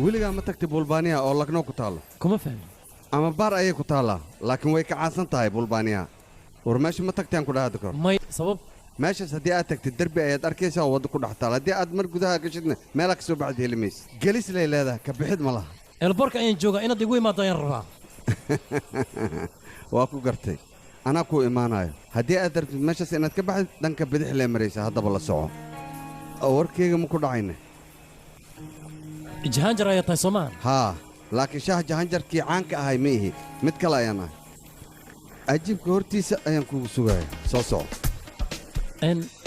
Weligaa ma tagtay Bulbaaniya oo Lagno ku taallo? Kuma fahmin. Ama baar ayay ku taallaa, laakiin way ka caansan tahay Bulbaaniya. War meesha ma tagtay aan ku dhaha hadda kahor? May, sabab? Meeshaas haddii aad tagtid derbi ayaad arkaysaa oo waddo ku dhex taal. Haddii aad mar gudaha gashidna meelaa ka soo baxid heli maysid. Gelis lay leedahay, ka bixid ma laha. Elboorka ayaan joogaa, inaad igu imaado ayaan rabaa. Waa ku gartay. Anaa kuu imaanayo. Haddii aad rabtid meeshaas inaad ka baxdid, dhanka bidix lee maraysaa, haddaba la soco. Warkayga ma ku dhacayna? Jahanjar ayaa tahay soo maaha? Haa, laakiin shaah jahanjarkii caanka ahay ma ihi, mid kale ayaan ahay. Ajiibka hortiisa ayaan kugu sugaya. Soo soco.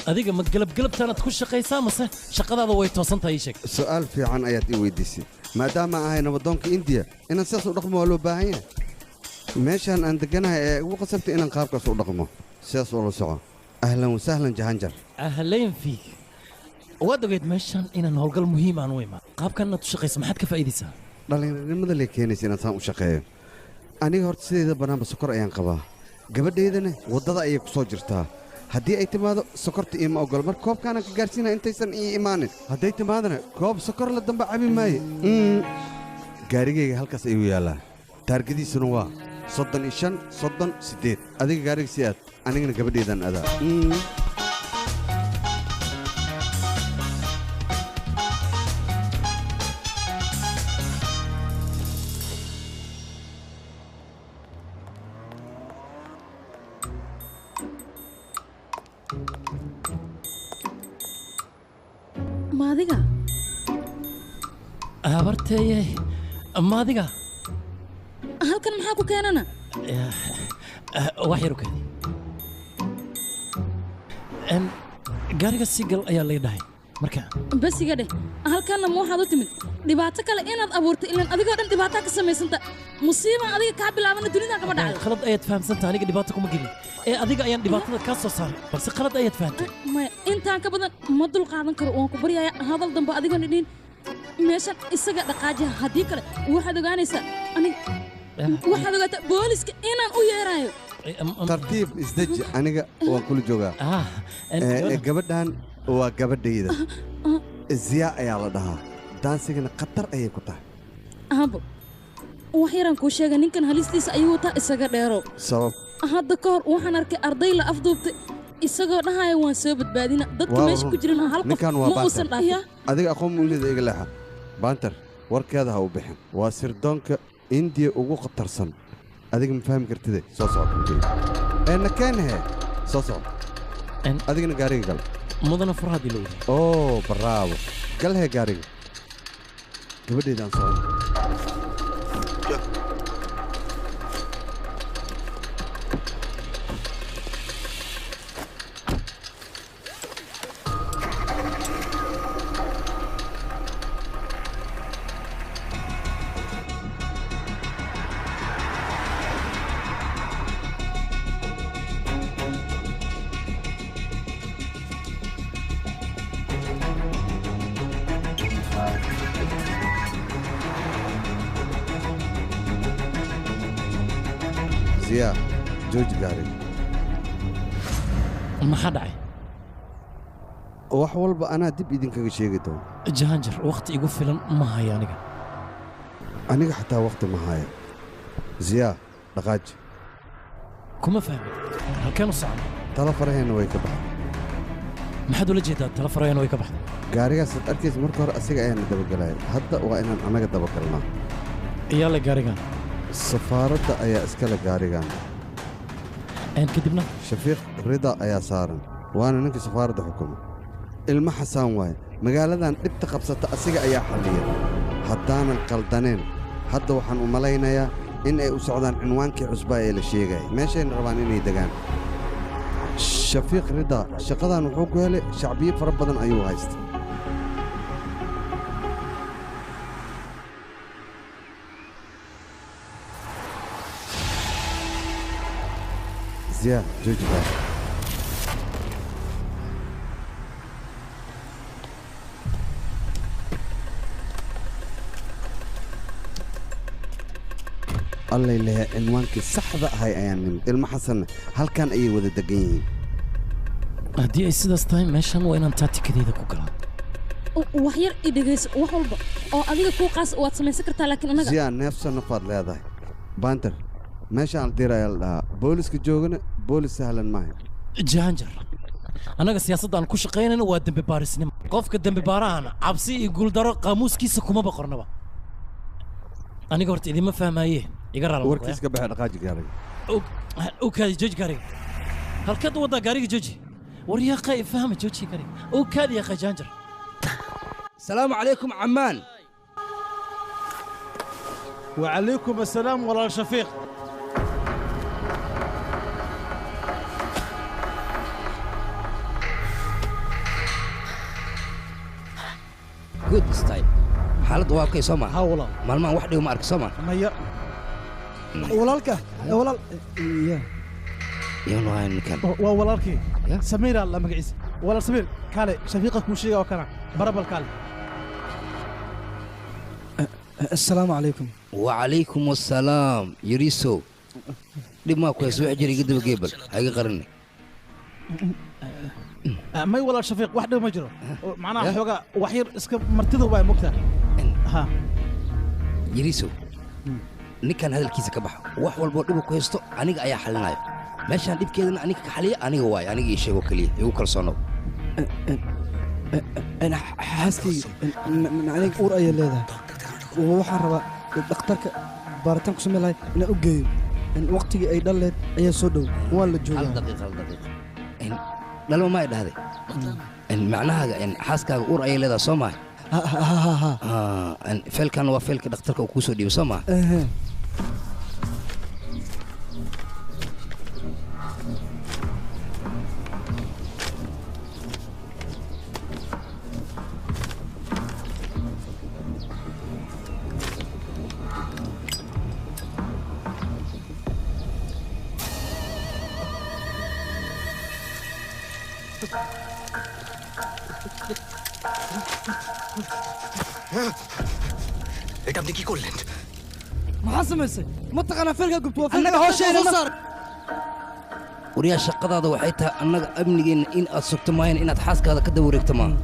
Adiga ma galabgalabtaanaad ku shaqaysaa mase shaqadaada way toosan tahay ii sheeg? Su'aal fiican ayaad ii weydiisay. Maadaama ahay nabadoonka Indiya, inaan sidaas u dhaqmo waa loo baahan yahay. Meeshaan aan degganahay ee igu qasabtay inaan qaabkaas u dhaqmo. Sidaas ula soco. Ahlan wasahlan Jahanjar. Ahlayn fiik. Waad ogeyd meeshan inaan howlgal muhiim aan u imaan. Qaabkan inaad u shaqayso maxaad ka faa'iidaysaa? Dhallinyaronimada lay keenaysa inaan saan u shaqeeyo. Aniga horta sideeda bannaanba sokor ayaan qabaa. Gabadhaydana waddada ayay ku soo jirtaa. Haddii ay timaado sokorta iima oggol, marka koobkaanaan ka gaarsiinaya intaysan ii imaanin. Hadday timaadana koob sokor la damba cabi maaye. Gaarigayga halkaas ayuu yaallaa. Taargadiisuna waa 35 38. Adiga gaariga sii aad, anigana gabadhaydaan adaa. Ma adiga? Habarteeye, ma adiga? Halkan maxaa ku keenana? Wax yar u keeni. Gaariga sii gal ayaa lay dhahay. Marka bas iga dheh, halkanna ma waxaad u timid dhibaato kale inaad abuurtay? Ilaan adigoo dhan dhibaataa ka samaysanta. Musiiba adiga kaa bilaabana dunidan kama dhacdo. Qalad ayaad fahamsantahay, aniga dhibaato kuma gelin. Ee adiga ayaan dhibaatada kaa soo saaray, balse qalad ayaad fahamtay. Maya, intaan ka badan ma dul qaadan karo. Waan ku baryayaa, hadal dambe adigoon idhiin meeshan isaga dhaqaajiya. Haddii kale waxaad ogaanaysaa aniga, waxaad ogaataa booliska inaan u yeerayo. Tartiib isdeji, aniga waan kula joogaa. Gabadhan waa gabadhayda. Ziyaa ayaa la dhahaa. Daansigana khatar ayay ku tahay. Aabo, wax yaraan kuu sheegay, ninkan halistiisa ayuu wataa, isaga dheerow. Sabab? Hadda ka hor waxaan arkay arday la afduubtay isagoo dhahaya waan soo badbaadina. Dadka meesha ku jiran hal qof ma uusan dhaafin. Adiga aqoon ma u leedahay iga leexa. Baantar, warkeeda ha u bixin. Waa sirdoonka Indiya ugu khatarsan. Adiga ma fahmi kartide. Soo soco kamjeed. Nakeenhe. Soo soco. Adigana gaariga gal. Mudana furaha dilowday. Oo, bravo. Galhee gaariga. Gabadhaydaan socon. Ziyaa, jooji gaariga. Maxaa dhacay? Wax walba anaa dib idinkaga sheegi doono. Jahanjar, waqti igu filan ma hayo aniga. Aniga xataa waqti ma hayo. Ziyaa, dhaqaaji. Kuma fahmin. Halkeen u socon? Tala faraheenna way ka baxday. Maxaad ula jeedaa tala faraheenna way ka baxday? Gaarigaas aad arkaysa marka hore asiga ayaana dabagalaya. Hadda waa inaan anaga dabagalnaa. Iyaa le gaarigan? Safaaradda ayaa iskale gaarigan. Kadibna? Shafiiq Rida ayaa saaran, waana ninka safaaradda xukuma. Ilmo Xasaan waaye. Magaaladan dhibta qabsata asiga ayaa xalliya. Haddaanan qaldaneen, hadda waxaan u malaynayaa In ay u socdaan cinwaankii cusbaa ee la sheegaya, meeshayna rabaan inay degaan. Shafiiq Rida shaqadan wuxuu ku helay shacbiyo fara badan ayuu haystay. Ziyaad, jooji gaari. Allay lehe, cinwaankii saxda ahay ayaan nimid. Ilmo Xasanna halkan ayay wada degan yihiin. Haddii ay sidaas tahay, meeshan waa inaan taatikadeeda ku galaa. Wax yar i dhegayso. Wax walba oo adiga kuu qaas waad samaysan kartaa, laakiin annaga Ziyaa, neefsa nafaad leedahay. Banter, meeshaan Aldiir ayaa la dhahaa. Booliska joogana boolis sahlan maaha. Jahanjar, annaga siyaasadda aan ku shaqaynayno waa dembi baarisnimo. Qofka dembi baarahana cabsi iyo guuldaro qaamuuskiisa kumaba qornaba. Aniga horta idinma fahmaaye, iga raala. Warkiis ka baxe, dhaqaaji gaariga. U kaadi, jooji gaariga. Halkeed u waddaa gaariga? Jooji. War yaaqay, fahma, jooji gaariga. U kaadi yaaqay, Jahanjar. السلام عليكم عمان. وعليكم السلام ولا شفيق. Good style. Xaaladdu waa okay, soo ma? Ha walaal. Maalmahan wax dhiw ma arki, soo ma? Maya. Walaalka, walaal ya. Yoonu hayn ninkan. Waa walaalkii Samiir alla magaciisa. Walaal Samiir, kaale Shafiiqa kuu sheega oo kana barabal, kaale. Assalaamu calaykum. وعليكم السلام يريسو. Dhib maa ku hayso? Wax jira iga daba geebal, ha iga qarinay. May walaal Shafiiq, wax dhib ma jiro. Macnaha xoogaa wax yar iska martida waa mogtaa ha. Yariiso, ninkan hadalkiisa ka baxo. Wax walboo dhibu ku haysto aniga ayaa xalinayo. Meeshaan dhibkeedana aniga ka xaliya, aniga waayo. Aniga ii sheego keliya, igu kalsoonow. Xaaskayga macnaheed uur ayay leedahay. Waxaan rabaa dhakhtarka baaritaan ku samayn lahay inaan u geeyo. Waqtigii ay dhal leed ayaa soo dhow, waa la Hal joogaa. daqiiq, hal daqiiq. Dhalma ma ay dhahday? Macnahaaga xaaskaaga uur ayay leedahay, soo maha? Feelkan waa feelka dhakhtarka uu kuu soo dhiibay, soo maha? Ehe. এটা আপনি কি করলেন? Maxaa samaysay? Ma taqaanaa feelkaa gubto waa Annaga hawsheena soo saar. Wariyaa, shaqadaada waxay tahay annaga amnigeenna in aad sugto maayan inaad xaaskaada ka daba wareegto maaha.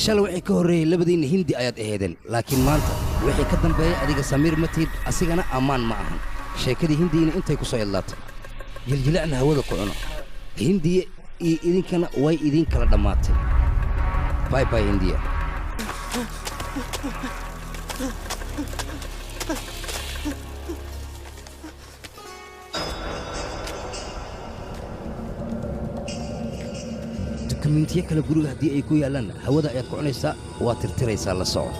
Shalay wixii ka horreeyey labadiinna Hindi ayaad aheedeen, laakiin maanta wixii ka dambeeyey adiga Samiir ma tihid, asigana Ammaan ma ahan. Sheekadii Hindiina intay ku soo idlaatay, jiljilacna hawada ku cuno. Hindiya iyo idinkana way idiin kala dhammaatay. Bye bye, Hindiya. Dukumentiyo kale guriga haddii ay ku yaallaan, hawada ayaad ku cunaysaa, waa tirtiraysaa, la soco.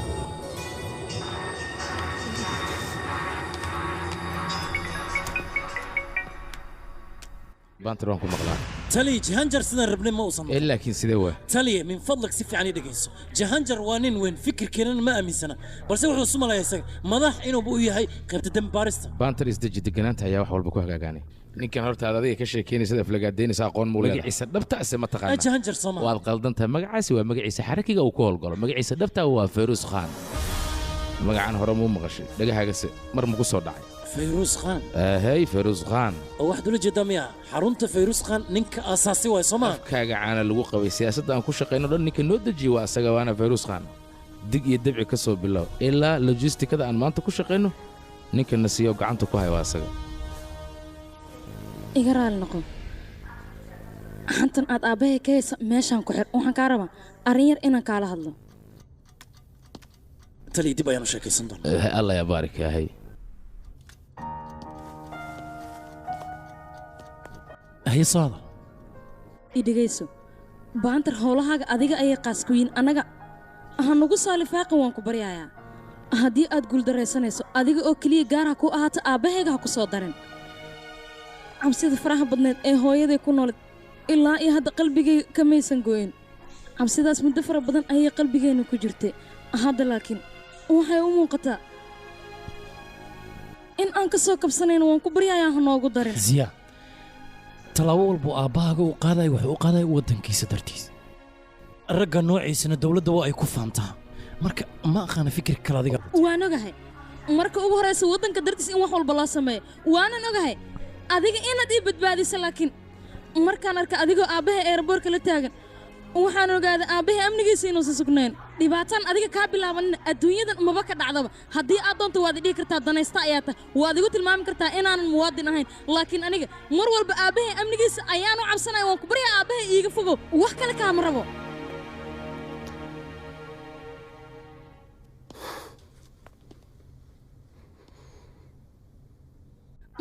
Banter, waan ku maqlaa. Taliya Jahanjar, sidaan rabnay ma uusan. Eh, laakiin sidee waa? Taliya, min fadlak si fiican ii dhegayso. Jahanjar waa nin weyn, fikirkeenana ma aaminsana, balse wuxuu isu malaya isaga madax inuuba u yahay qaybta dembi baarista. Banter, isdeji. Deganaanta ayaa wax walba ku hagaagaanay. Ninkan horta aad adiga ka sheekeynaysa, aflagaadaynaysa, aqoon muu leedahay? Magaciisa dhabta ase ma taqaana? Jahanjar Soomaa. Waad qaldan tahay. Magacaasi waa magaciisa xarakiga uu ku howlgalo. Magaciisa dhabta waa Fayruus Khan. Magacan hore muu maqashay? Dhagahaagase mar ma ku soo dhacay? Fayruus Khan? Ahey, Fayruus Khan. Oo waxaad ula jeedaa miya xarunta Fayruus Khan ninka aasaasi waay, soo maa? Afkaaga caana lagu qabay. Siyaasadda aan ku shaqayno dhan ninka noo dejiyey waa asaga, waana Fayruus Khan. Dig iyo dabci ka soo bilow ilaa logistikada aan maanta ku shaqayno, ninka na siiyo gacanta ku haya waa asaga. Iga raali noqo. Xantan aad aabbahay ka haysa meeshaan ku xir. Waxaan kaa rabaa arrin yar inaan kaala hadlo. Taliya, dib ayaanu sheekaysan doonaa. Allah ya baarik yahay. Haye, soo hadal. I dhegayso Baantar, howlahaaga adiga ayay qaas ku yihiin. Annaga ha nagu soo lifaaqin, waan ku baryayaa. Haddii aad guuldaraysanayso adiga oo keliya gaar ha ku ahaato, aabbahayga ha ku soo darin. Cabsida faraha badneed ee hooyaday ku nooled ilaa iyo hadda qalbigayga kamaysan gooyin. Cabsidaas muddo fara badan ayay qalbigeenna ku jirtay. Hadda laakiin waxay u muuqataa in aan ka soo kabsanayno. Waan ku baryayaa, ha noogu darin. Ziya, tallaabo walbuu aabbahaaga uu qaadayo wuxuu u qaadaya waddankiisa dartiis. Ragga noociisana dowladda waa ay ku faantaa. Marka ma aqaana fikir kale adiga. Waan ogahay marka ugu horraysa waddanka dartiis in wax walba loo sameeyo. Waanan ogahay adiga inaad ii badbaadisa, laakiin markaan arka adigoo aabbahay eerboorka la taagan, waxaan ogaaday aabbahay amnigiisa inuusan sugnayn. Dhibaataan adiga kaa bilaabanina adduunyadan maba ka dhacdaba. Haddii aad doonto waad idhihi kartaa danaysta ayaa tahay, waad igu tilmaami kartaa inaanan muwaadin ahayn, laakiin aniga mar walba aabbahay amnigiisa ayaanu cabsanaya. Waan ku baryaa, aabbahay iiga fogow, wax kale kaama rabo.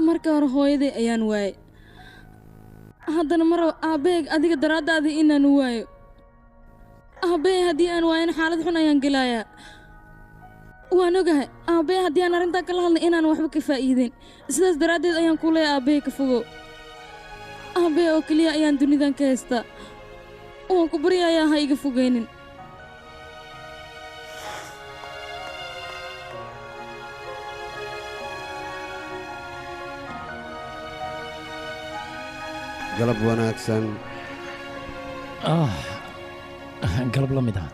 Marka hore hooyaday ayaan waayey, haddana ma rabo aabbahayg adiga daraaddaada inaan waayo. Aabbahay haddii aan waayana xaalad xun ayaan gelayaa. Waan ogahay aabbahay haddii aan arrintan kala hadlay inaan waxba ka faa'iideyn. Sidaas daraaddeed ayaan kuu leeyahay aabbahay ka fogow. Aabbahay oo keliya ayaan dunidan ka haystaa. Waan ku baryayaa, ha iga fogeynin. Galab wanaagsan. Ah, galab la mid ah.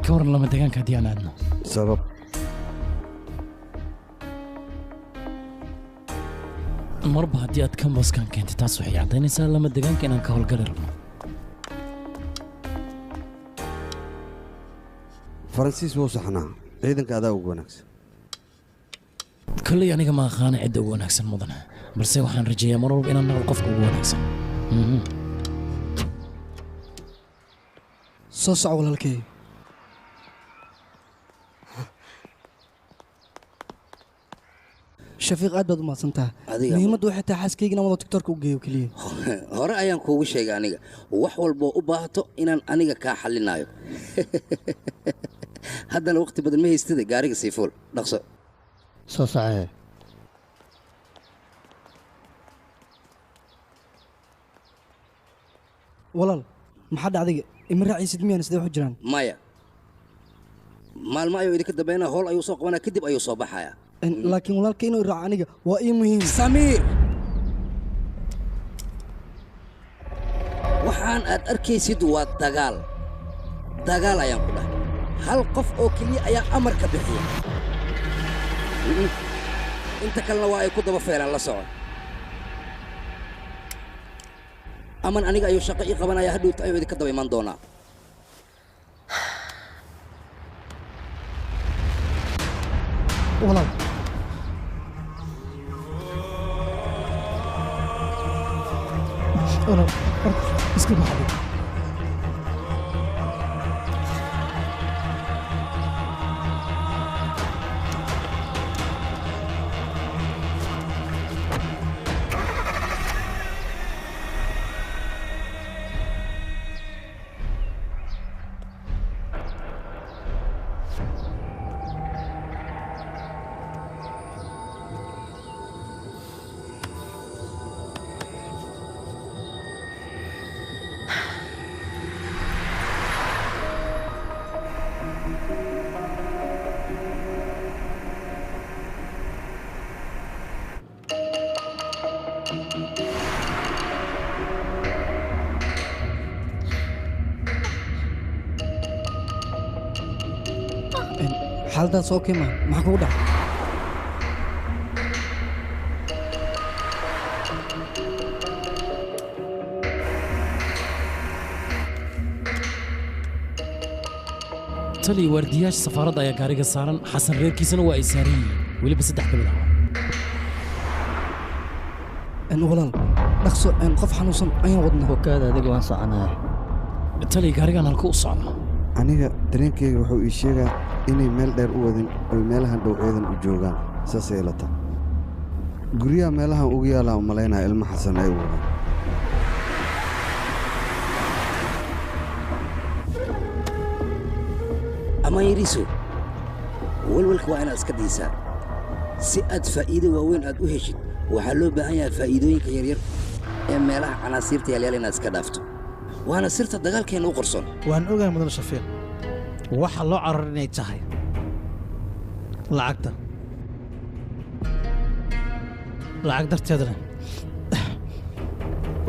Ka waran lama deegaanka haddii aan aadno? Sabab? Marba haddii aad kambaskan keentay, taas waxay caddaynaysaa lama deegaanka inaan ka howlgali rabno. Faransiis wuu saxnaa, ciidanka adaa ugu wanaagsan. Kolley aniga ma aqaana cidda ugu wanaagsan, mudane, balse waxaan rajeeyaa mar walba inaan noqdo qofka ugu wanaagsan. Soo soco walaalkay. Shafiiq, aad baad u mahadsantaha. Adiga- Muhiimaddu waxay tahay xaaskayga inaan wada tiktorka u geeyo keliya. Hore ayaan kuugu sheegay aniga wax walboo u baahato inaan aniga kaa xallinayo. Haddana waqti badan ma haystida, gaariga sii fuul, dhaqso. Soo socee. Walaal, maxaa dhacdayga? Ima raacaysid miyaan? Sidee wax u jiraan? Maya, maalmo ayuu idinka dambeynaa, howl ayuu soo qabanaa, kadib ayuu soo baxayaa. Laakiin walaalka inuu i raaco aniga waa ii muhiim. Samiir, waxaan aad arkaysid waa dagaal. Dagaal ayaan ku dhahay. Hal qof oo keliya ayaa amarka bixiya. Inta kalena waa ay ku daba feelaan. La soco, aman aniga ayuu shaqo ii qabanaya, hadhowta ayuu idinka daba iman doonaa. Walaal, walaal, horta iska baxday. Xaaladaas oo kema maxaa kugu dhacay? Tali, waardiyaasha safaaradda ayaa gaariga saaran. Xasan reerkiisana waa ay saaran yihiin, weliba saddex ka mid ah. Walaal, dhaqso, qof xanuunsan ayaan wadnaa. Hokaada adiga, waan soconaya. Tali, gaarigan halka u socda? Aniga dareenkayga wuxuu ii sheegaa Inay meel dheer u wadin oy meelahan dhow ciidan u joogaan, saasay ila tahay. Guryaha meelahan ugu yaalaa u malaynaya ilmo Xasan ay u wadaan. Amaan yariiso, walwalka waa inaad iska daysaa. Si aad faa'iido waaweyn aad u heshid, waxaa loo baahan yahay faa'iidooyinka yaryar ee meelaha canaasiirta yaalyaal inaad iska dhaafto. Waana sirta dagaalkeenna u qarsoon. Waan ogahay mudan Shafiiq, waxa loo carar inay tahay lacagta. Lacag darteedna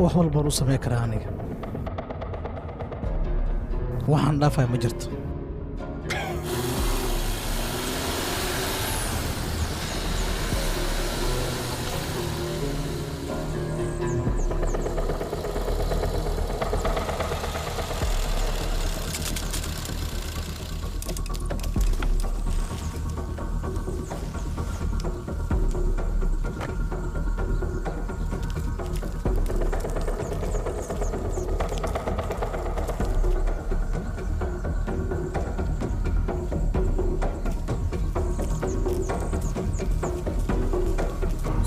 wax walbaan u samayn karaa aniga. Waxaan dhaafaya ma jirto.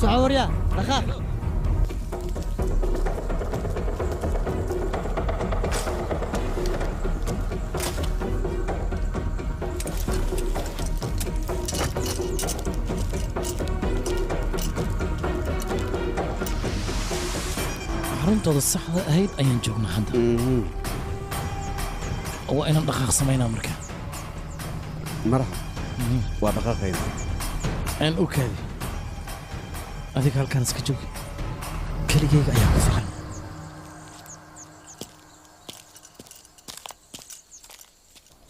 Soco waryaa, dhaqaaq. Xaruntooda saxda ahayd ayaan joognaa hadda. Waa inaan dhaqaaq samaynaa marka. Marxab, waa dhaqaaqayna. Aan u kaadi. Adiga halkaan iska joog, keligayga ayaa ku filan.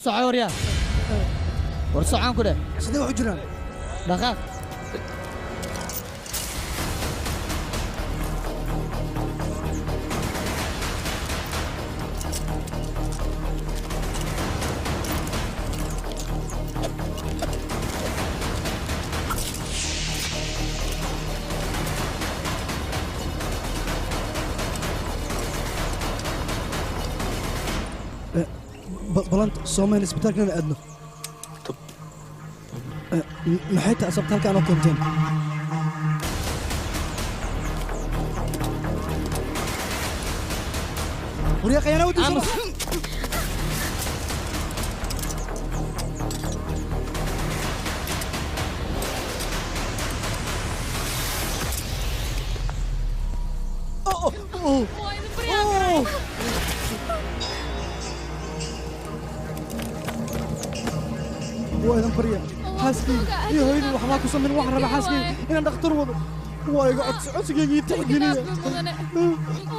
Soco waryaa, war socaan ku dheh. Sidee wax u jiraan? Dhaqaaq. Balanta soomayn isbitaalka inaan aadno. Maxay tahay sababta halkaan oo keenteen? Waryaa khayaana u diisan. Waa idan barya, xaaskayga iyo hooyadii waxbaa ku samayn. Waxaan rabaa xaaskayga inaan dhakhtar wado. Waa iga codsi, codsigayga ii tixgeliya.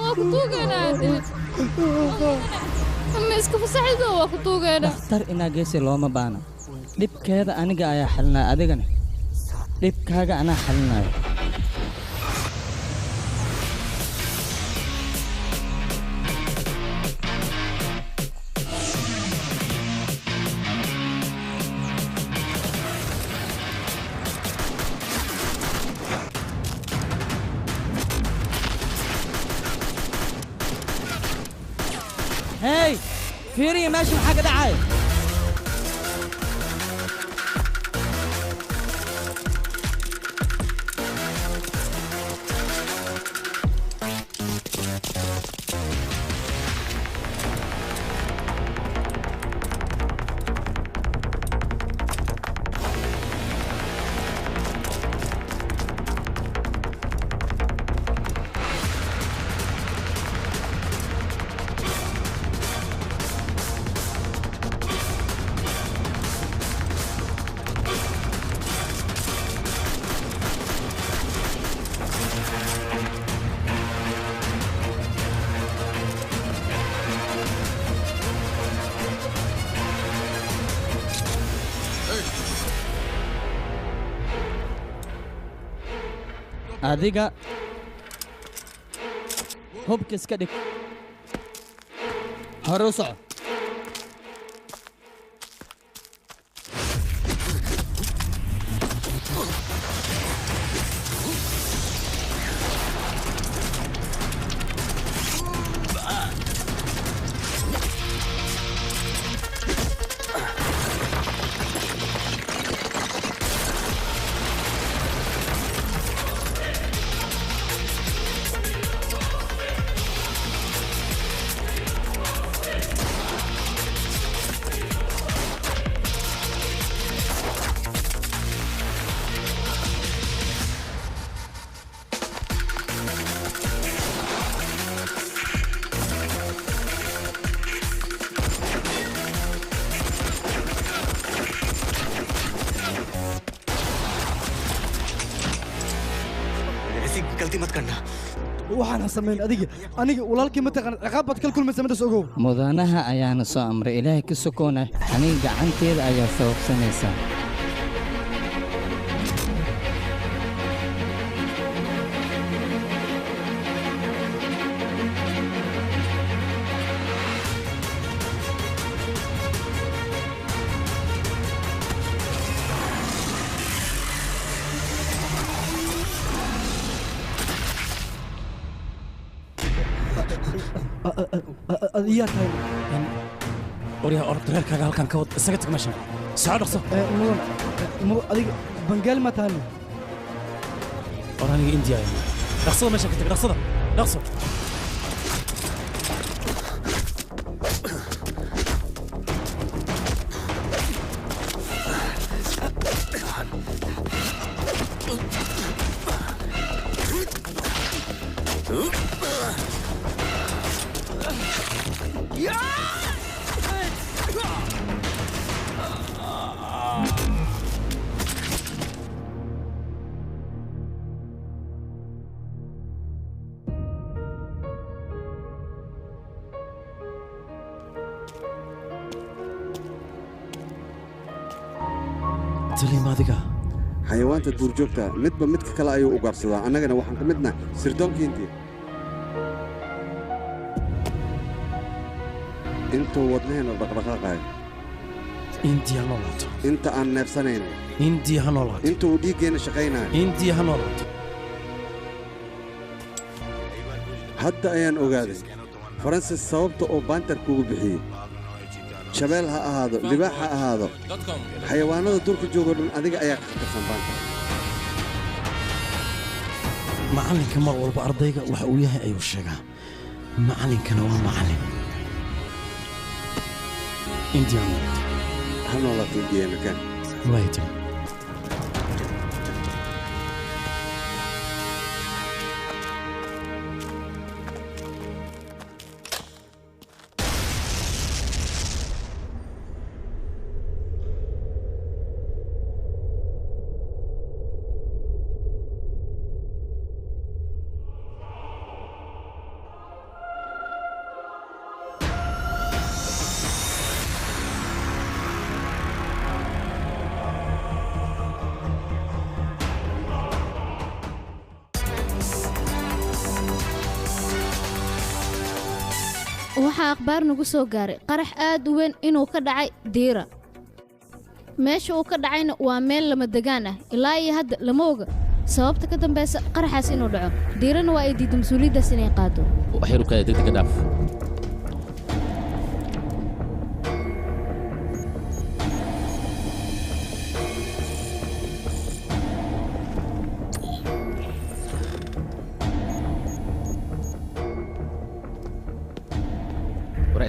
Waa ku tuugaynaa. Ma iska fasaxido, waa ku tuugaynaa. Dhakhtar inaa geesi looma baana. Dhibkeeda aniga ayaa xalinaya, adigana dhibkaaga anaa xalinayo. Hey, fiiriya meesha maxaa ka dhacay? Adiga hubka iska dhig, hore u soco. मत करना। Waxaan samayn adiga aniga walaalkii ma taqaan ciqaab baad kala kulmaysa midaas ogow. Mudanaha ayaana soo amray ilaahay ka sokoona aniga gacanteeda ayaa sababsanaysa. Adiyaa tahay Waryaa orod reerkaaga halkan ka wad isaga tag meeshan. Soo dhaqso. Mudan mudan adiga Bangaal ma tahay? War aniga India ayaan. Dhaqsada meeshan ka tag, dhaqsada. Dhaqso. Xayawaanta duurjoogta midba midka kale ayuu ugaarsadaa, annagana waxaan ka midnahay sirdoonka Hindiya. Intuu wadnaheena dhaqdhaqaaqayo, Hindiya ha noolaato. Inta aan neefsanayno, Hindiya ha noolaato. Inta uu dhiiggeenna shaqaynayo, Hindiya ha noolaato. Hadda ayaan ogaaday Faransis sababta oo baantar kugu bixiyey. Shabeel ha ahaado, libaax ha ahaado, xayawaanada duurka joogo dhan adiga ayaa ka khatarsan baantar. Macalinka mar walba ardayga waxa uu yahay ayuu sheegaa. Macalinkana waa macalin. India ha noolaato. Ha noolaato Indiana kan. Waay tiri. Waxaa akhbaar nagu soo gaaray qarax aad u weyn inuu ka dhacay Diira. Meesha uu ka dhacayna waa meel lama degaan ah. Ilaa iyo hadda lama oga sababta ka dambeysa qaraxaas inuu dhaco. Diirana waa ay diiday mas-uuliyaddaas inay qaado. Waxyar u kaada degdega dhaaf.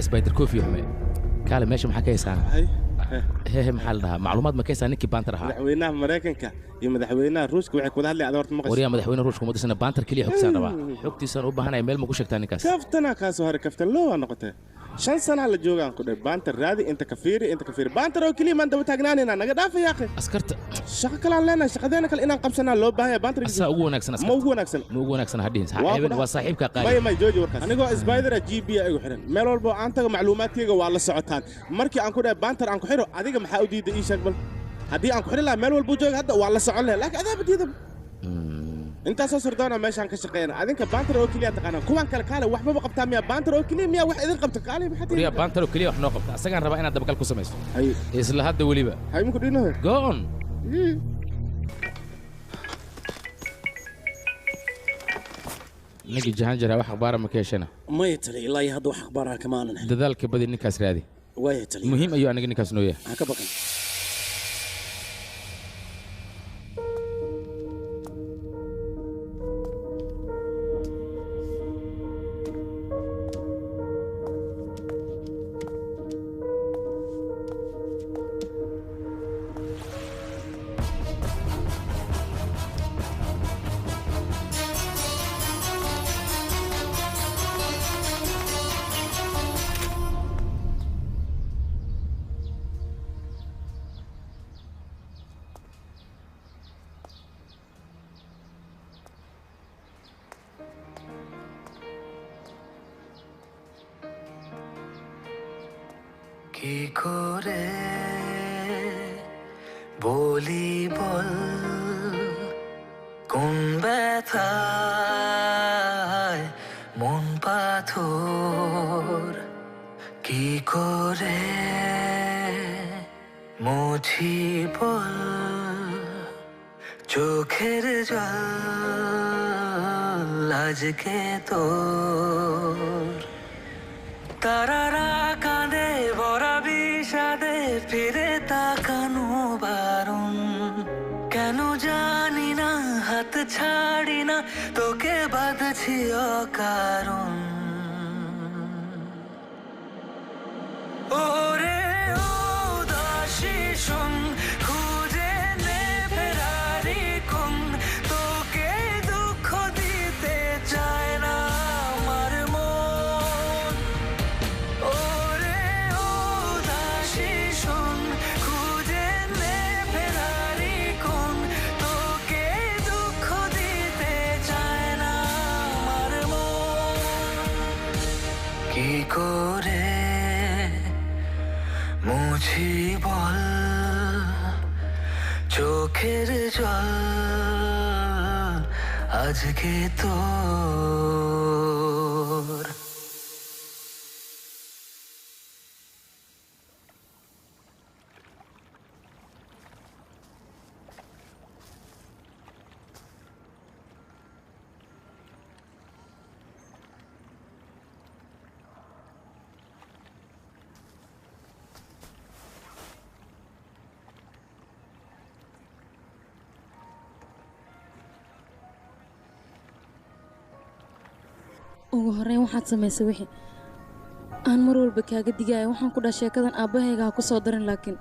Spider Coffee xume kaale meesha maxaa ka haysaan? Hehe maxaa la dhahaa macluumaad ma ka haysaan ninkii baantar ahaa? Madaxweynaha Mareykanka iyo madaxweynaha Ruushka waxay kuwada hadlayaan horta maqashay. Waryaa madaxweynaha Ruushka uma dhisana baantar keliya xogtiisaan rabaa. Xogtiisaan u baahanahay meel ma ku sheegtaa ninkaas? Kaftana kaa soo haray kaftan loo waa noqotay. 5 sana la joogaan ku dhahay baantar raadi inta ka fiiri inta ka fiiri baantar oo keliya maan daba taagnaanayna naga dhaafa yaaqe. Askarta shaqo kale aan leenahay shaqadeena kale inaan qabsanaa loo baahan yahay baantar. Asaa ugu wanaagsan askarta. Ma ugu wanaagsan. Ma ugu wanaagsan ha dhihin. Saaxiibin waa saaxiibka qaali. May may jooji warkaas. Anigoo Spider GB igu xiran. Meel walba oo aan tago macluumaadkayga waa la socotaan. Markii aan ku dhahay baantar aan ku xiro adiga maxaa u diiday ii sheeg bal. Haddii aan ku xiri lahaa meel walba uu jooga hadda waa la socon lahaa laakiin adaa diiday. Intaasoo sirdoona meeshaan ka shaqeeyna adinka baantar oo keliya taqaanaa kuwan kale kaale waxbaba qabtaa miyaa baantar oo keliya miyaa wax idin qabta kaale maxaa tihi? Waryaa baantar oo keliya wax noo qabta asagaan rabaa inaad dabagal ku samayso. Isla hadda weliba. Hay muku dhinaho. Go on. Ninkii jahan jiraa wax akhbaara ma ka heshana? Maya tali ilaa iyo hadda wax akhbaaraha kama aanan helin. Dadaalka badi ninkaas raadi. Waaya tali. Muhiim ayuu aniga ninkaas noo yahay. Ha ka baqin. কি করে বলি বল, কোন ব্যথায় মন পাথর, কি করে মুছি বল চোখের জল আজকে তোর। তারারা কাঁদে ভরা বিষাদে, ফিরে তাকানো বারণ, কেন জানি না হাত ছাড়ি না, তোকে বাঁধছি অকারণ। ওরে উদাসী শোন, খুঁজে নে ফেরারি কোন, তোকে দুঃখ দিতে চায় না আমার মন। ওরে উদাসী শোন, খুঁজে নে ফেরারি কোন, তোকে দুঃখ দিতে চায় না আমার মন। কি করে মুছি বল চোখের জল আজকে তোর। Ugu horreyn waxaad samaysay wixii aan mar walba kaaga digaya. Waxaan ku dhaha sheekadan aabbahayga ha ku soo darin, laakiin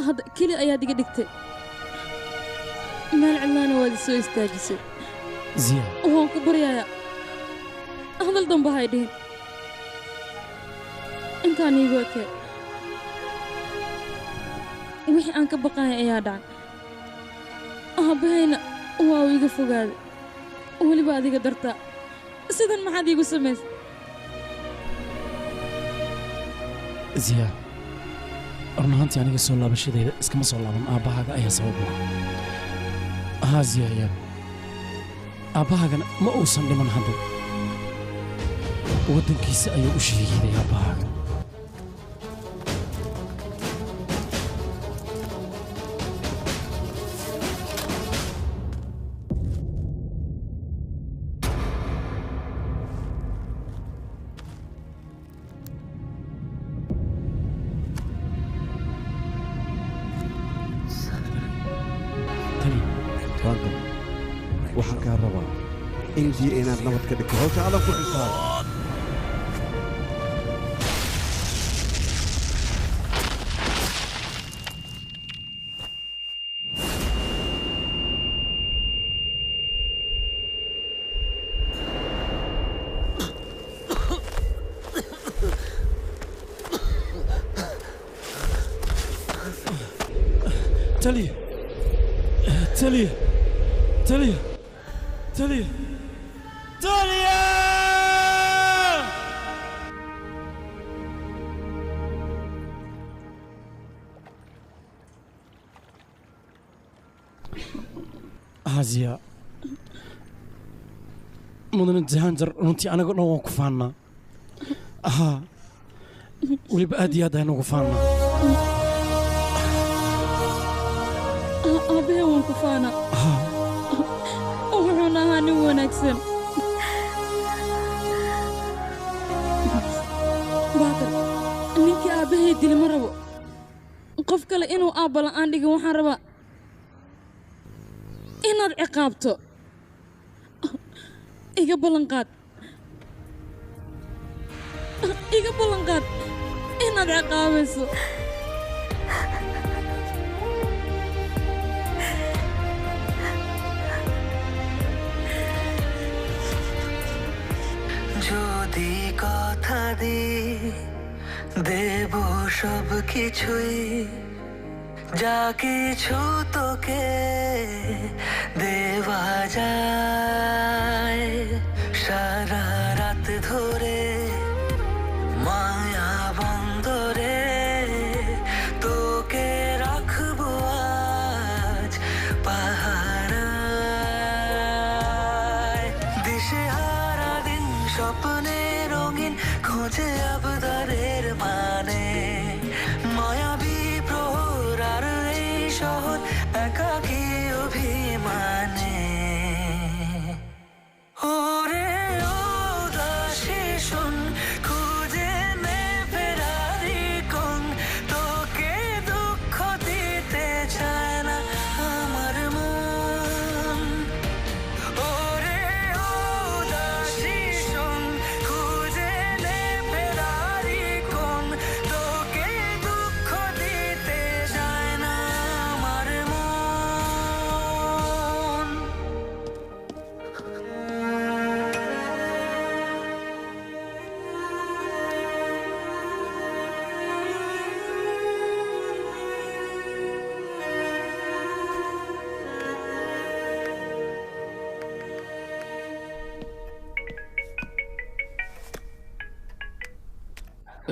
hadda keli ayaad iga dhigtay, meel cidlaana waad i soo istaajisay. Ziya, waan ku baryayaa hadal damba hay dhihin, intaan iigu ekee. Wixii aan ka baqaya ayaa dhacay, aabbahayna waa uu iga fogaaday, weliba adiga dartaa. Sidan maxaad iigu samaysay? Ziya, run ahaantii aniga soo laabashadayda iskama soo laaban, aabbahaaga ayaa sabab u ah. Haa Ziya, aabbahaagana ma uusan dhiman hadda, waddankiisa ayuu u shahiiday aabbahaaga. Random, waxaan kaa rabaa Indiya inaad nabad ka dhigto, hawsha adan ku xilsaaran. Taliya, taliya, taliya, taliya, taliya! Haziya, mudane Jahanjar, runtii anaga dhan waan ku faannaa. Haa, weliba aad iyo aad ayaan ugu faannaa. Aabbahey waan ku faanaa, wuxuuna ahaa nin wanaagsan. Baakar, ninkii aabbahay dili ma rabo qof kale inuu aabba la'aan dhigin. Waxaan rabaa inaad ciqaabto. Iga ballanqaad, iga ballanqaad inaad ciqaabayso. যদি কথা দি দেব সব কিছুই, যা কিছু তোকে দেওয়া যায়, সারা রাত ধরে দিশেহারা দিন স্বপ্নে রঙিন খোঁজে আবদারের মানে মায়াবী প্রহর আর এই শহর একাকী অভিমানে ওরে ও দাসী শোন খুঁজে নে ফেরারি কোন তোকে দুঃখ দিতে চায় না আমার মন ওরে ও দাসী শোন খুঁজে নে ফেরারি কোন তোকে দুঃখ দিতে চায় না আমার মন।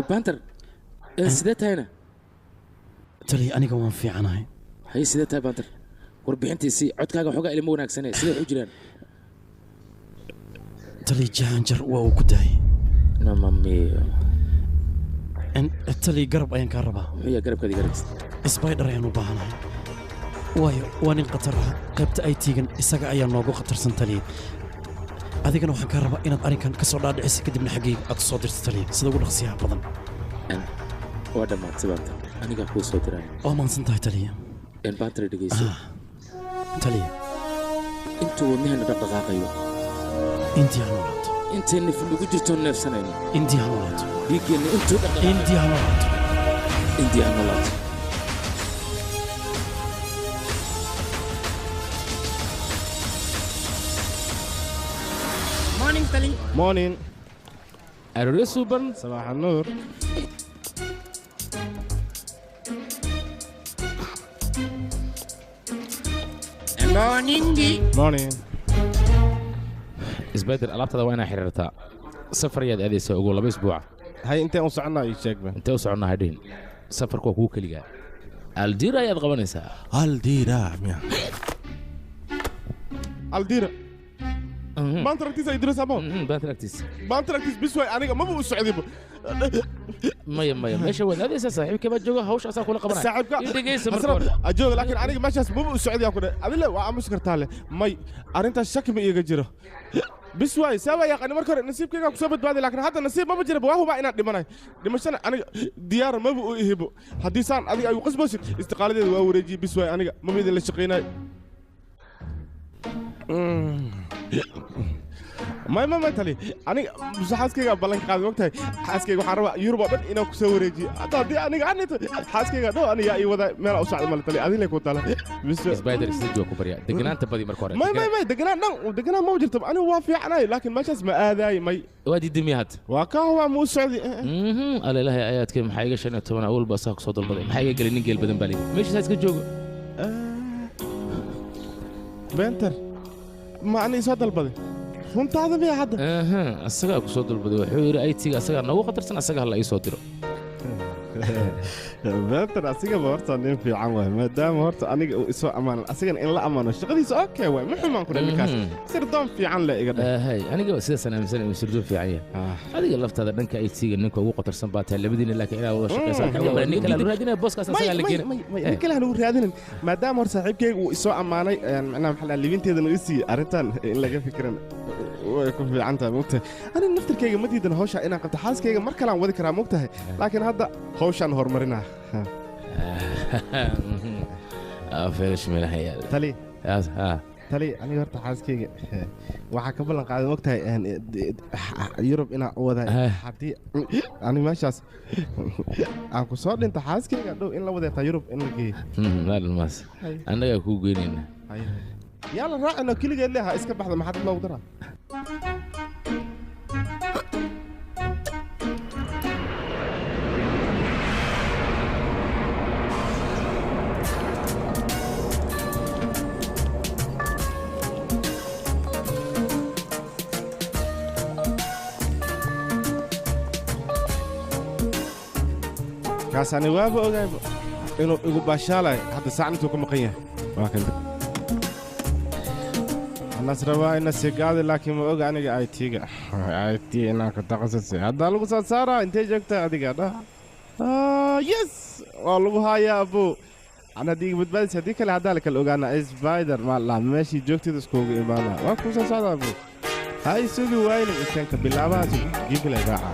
Banter, sidee tahayna? Taliya aniga waan fiicanahay. Haye sidee tahay Banter? Warbixintiisii codkaaga waxoogaa ilmo wanaagsanee sidee wax u jiraan? Taliya jahanjar waa uu ku daayay. Namamiyo. Taliya garab ayaan kaa rabaa. Muxuu yahay garabkaada iga rabtid? Spider ayaan u baahanahay. Waayo waa nin khatar ah qaybta IT-gan isaga ayaa noogu khatarsan taliya. Adigana waxaan kaa rabaa inaad arrinkan ka soo dhaadhiciso kadibna xaggayga aad soo dirto taliya sida ugu dhaqsiyaha badan. Waa dhammaatay Banter. Anigaa kuu soo diraya. Waa mahadsan tahay taliya. Banter dhegeyso. Taliya. Intuu wadnaheena dhaqdhaqaaqayo. Intii ha noolaato. Intay naf nagu jirto neefsanayno. Intii ha noolaato. Dhiiggeenna intuu dhaqdhaqaaqayo. Intii ha noolaato. Intii ha noolaato. Morning, Tali. Morning. Arooryo suuban. Sabaax nuur. Morning. Morning. Isbedel alaabtada waa inaa xiriirtaa. Safar ayaad aadaysaa ugu 2 isbuuc. Hay intee u soconaa ii sheegba. Intee u soconaa hadhin. Safarku waa kugu keligaa. Aldiira ayaad qabanaysaa. Aldiira miya. Aldiira. Maanta ragtiisa ay diraysaa ma? Maanta ragtiisa. Maanta ragtiisa bis waay aniga maba u socdiba. Maya maya meesha waad aadaysaa saaxiibkay baa jooga hawsha asaa kula qabanaya. Saaxiibka ii dhegeysa marka hore. Ajooga laakiin aniga meeshaas maba u socdiyaa ku dhahay. Adile waa aamus kartaa leh. May arrintaas shaki ma iiga jiro. Bis waay saa waa yaqaan marka hore nasiibkayga ku soo badbaaday laakiin hadda nasiib maba jira waa hubaa inaan dhimanayo. Dhimashana aniga diyaar maba u ihibo. Haddii saan adiga ay u qasbaysid istiqaaladeeda waa wareejiyey bis waay aniga maba idin la shaqaynayo. May may may tali aniga xaaskayga ballan qaaday mogtahay xaaskayga waxaan rabaa Yurub oo dhan inaan ku soo wareejiyo hadda haddii aniga anito xaaskayga dhow aniga ii wada meel u socda male tali adin lay ku tala Spider sida ku barya deganaanta badi marka hore. May may may deganaan dhan deganaan ma jirto aniga waa fiicanahay laakiin meeshaas ma aadaay may waa diidmi had waa ka waa muu socdi Alalahay ayaadkay maxaa iga 15 awal baa saa ku soo dalbaday maxaa iga galay nin geel badan baa leeyahay meeshaas iska joogo Benter ma ani soo dalbaday runtaada miya hadda asagaa ku soo dalbaday wuxuu yidhi IT-ga asagaa noogu khatarsan asagaa hala ii soo diro. Benter asigaba horta nin fiican waay maadaama horta aniga uu isoo amaanan asigana in la amaano shaqadiisa okay waay ma xumaan ku dhahay ninkaas sirdoon fiican le iga dheh. Hay aniga sidaasaan aaminsan inuu sirdoon fiican yahay. Adiga laftaada dhanka IT-ga ninka ugu khatarsan baa tahay labadiina laakiin inaad wada shaqaysaan nin kale raadinaya booskaas asagaa la geenay. Nin kale hanu raadinin maadaama hor saaxiibkayga uu isoo ammaanay macnaha maxaa la libinteeda naga siiyey arrintan in laga fikiran way ku fiican tahay mogtahay aniga naftirkayga ma diidan hawsha inaan qabto xaaskayga mar kale aan wadi karaa mogtahay laakiin hadda hawshaan horumarinaa. Feelish meelaha yaal. Tali. Tali aniga horta xaaskayga waxaa ka ballan qaaday mogtahay Yurub inaan u wada haddii ani meeshaas aan ku soo dhinto xaaskayga dhow in la wadeetaa Yurub in la geeyo. Maalmaas annagaa kuu geynayna. Yaa la raacina keligeed leh ha iska baxda maxaa dad loogu daraa. Kaasani waaba ogaayba inuu igu baashaalay hadda saac intuu ka maqan yahay waa kan Waxaan rabaa inaan sigaadi laakiin ma oga aniga IT-ga. IT inaan ku takhasusay. Hadda lagu soo saaraa intee joogtaa adiga dhah. Yes, waa lagu hayaa abu. Ana haddii iga badbaadis haddii kale haddaa la kala ogaana Spider ma la meeshii joogtida iskugu imaana. Waa ku soo socdaa abu. Ha isugi waaynin intaan ka bilaabaha gibila raaca.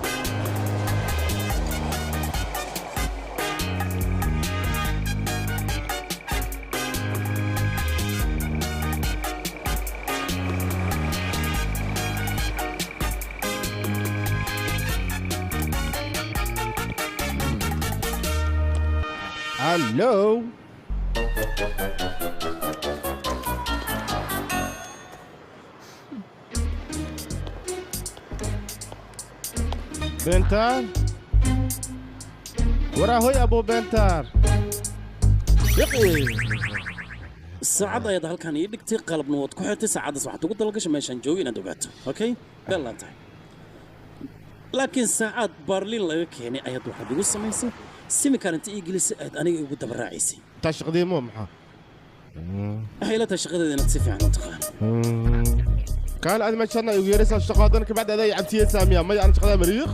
Hello. Bentar. Waraa hoy Abu Bentar. Saacad ayaad halkan ii dhigtay qalabna waad ku xirtay saacaddaas waxaad ugu dalagashay meeshaan joogo inaad ogaato. Okay? Beel tahay. Laakiin saacad Berlin laga keenay ayaad waxaad igu samaysay simikan inta ii gelisay aad aniga igu daba raacisay. Taa shaqadii ma maxaa? Waxay ila tahay shaqadeeda inaad si fiican u taqaan. Kaal aad ma shaqada igu yeeraysaa shaqadan ka bacdi aday cabtiye saamiya may aan shaqada mariiq.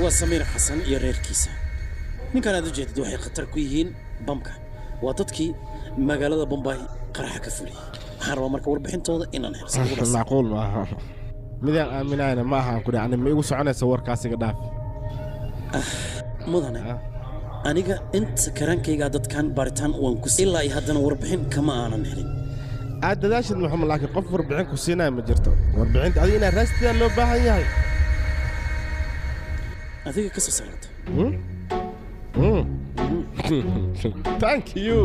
Waa Samiir Xasan iyo reerkiisa. Ninkan aad u jeedid waxay khatar ku yihiin bamka. Waa dadkii magaalada Bombay qaraxa ka fuliyay. Waxaan rabaa marka warbixintooda inaan helo. Macquul maaha. Midaan aaminayna ma aha ku dhacnay ma igu soconaysa warkaas iga dhaaf. Mudane, aniga inta karankayga dadkan baaritaan waan ku ilaa iyo haddana warbixin kama aanan helin. Aad dadaashid Maxamed laakiin qof warbixin ku siinaya ma jirto. Warbixinta adiga inaad raastaa loo baahan yahay. Adiga ka soo saarta. Thank you.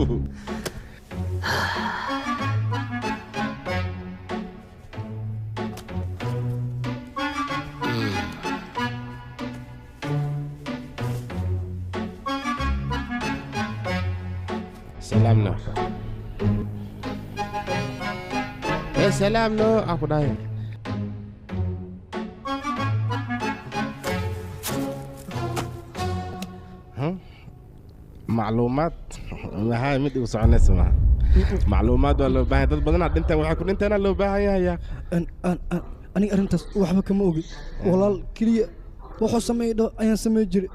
سلامنا يا سلامنا أبو نايم. ها معلومات هاي مد وسعنا اسمها معلومات ولا باهي dad badan dhinta waxa ku dhintana loo baahan yahay. Aniga arrintaas waxba kama ogi walaal, kaliya wuxuu sameeyay ayaan sameey jiray,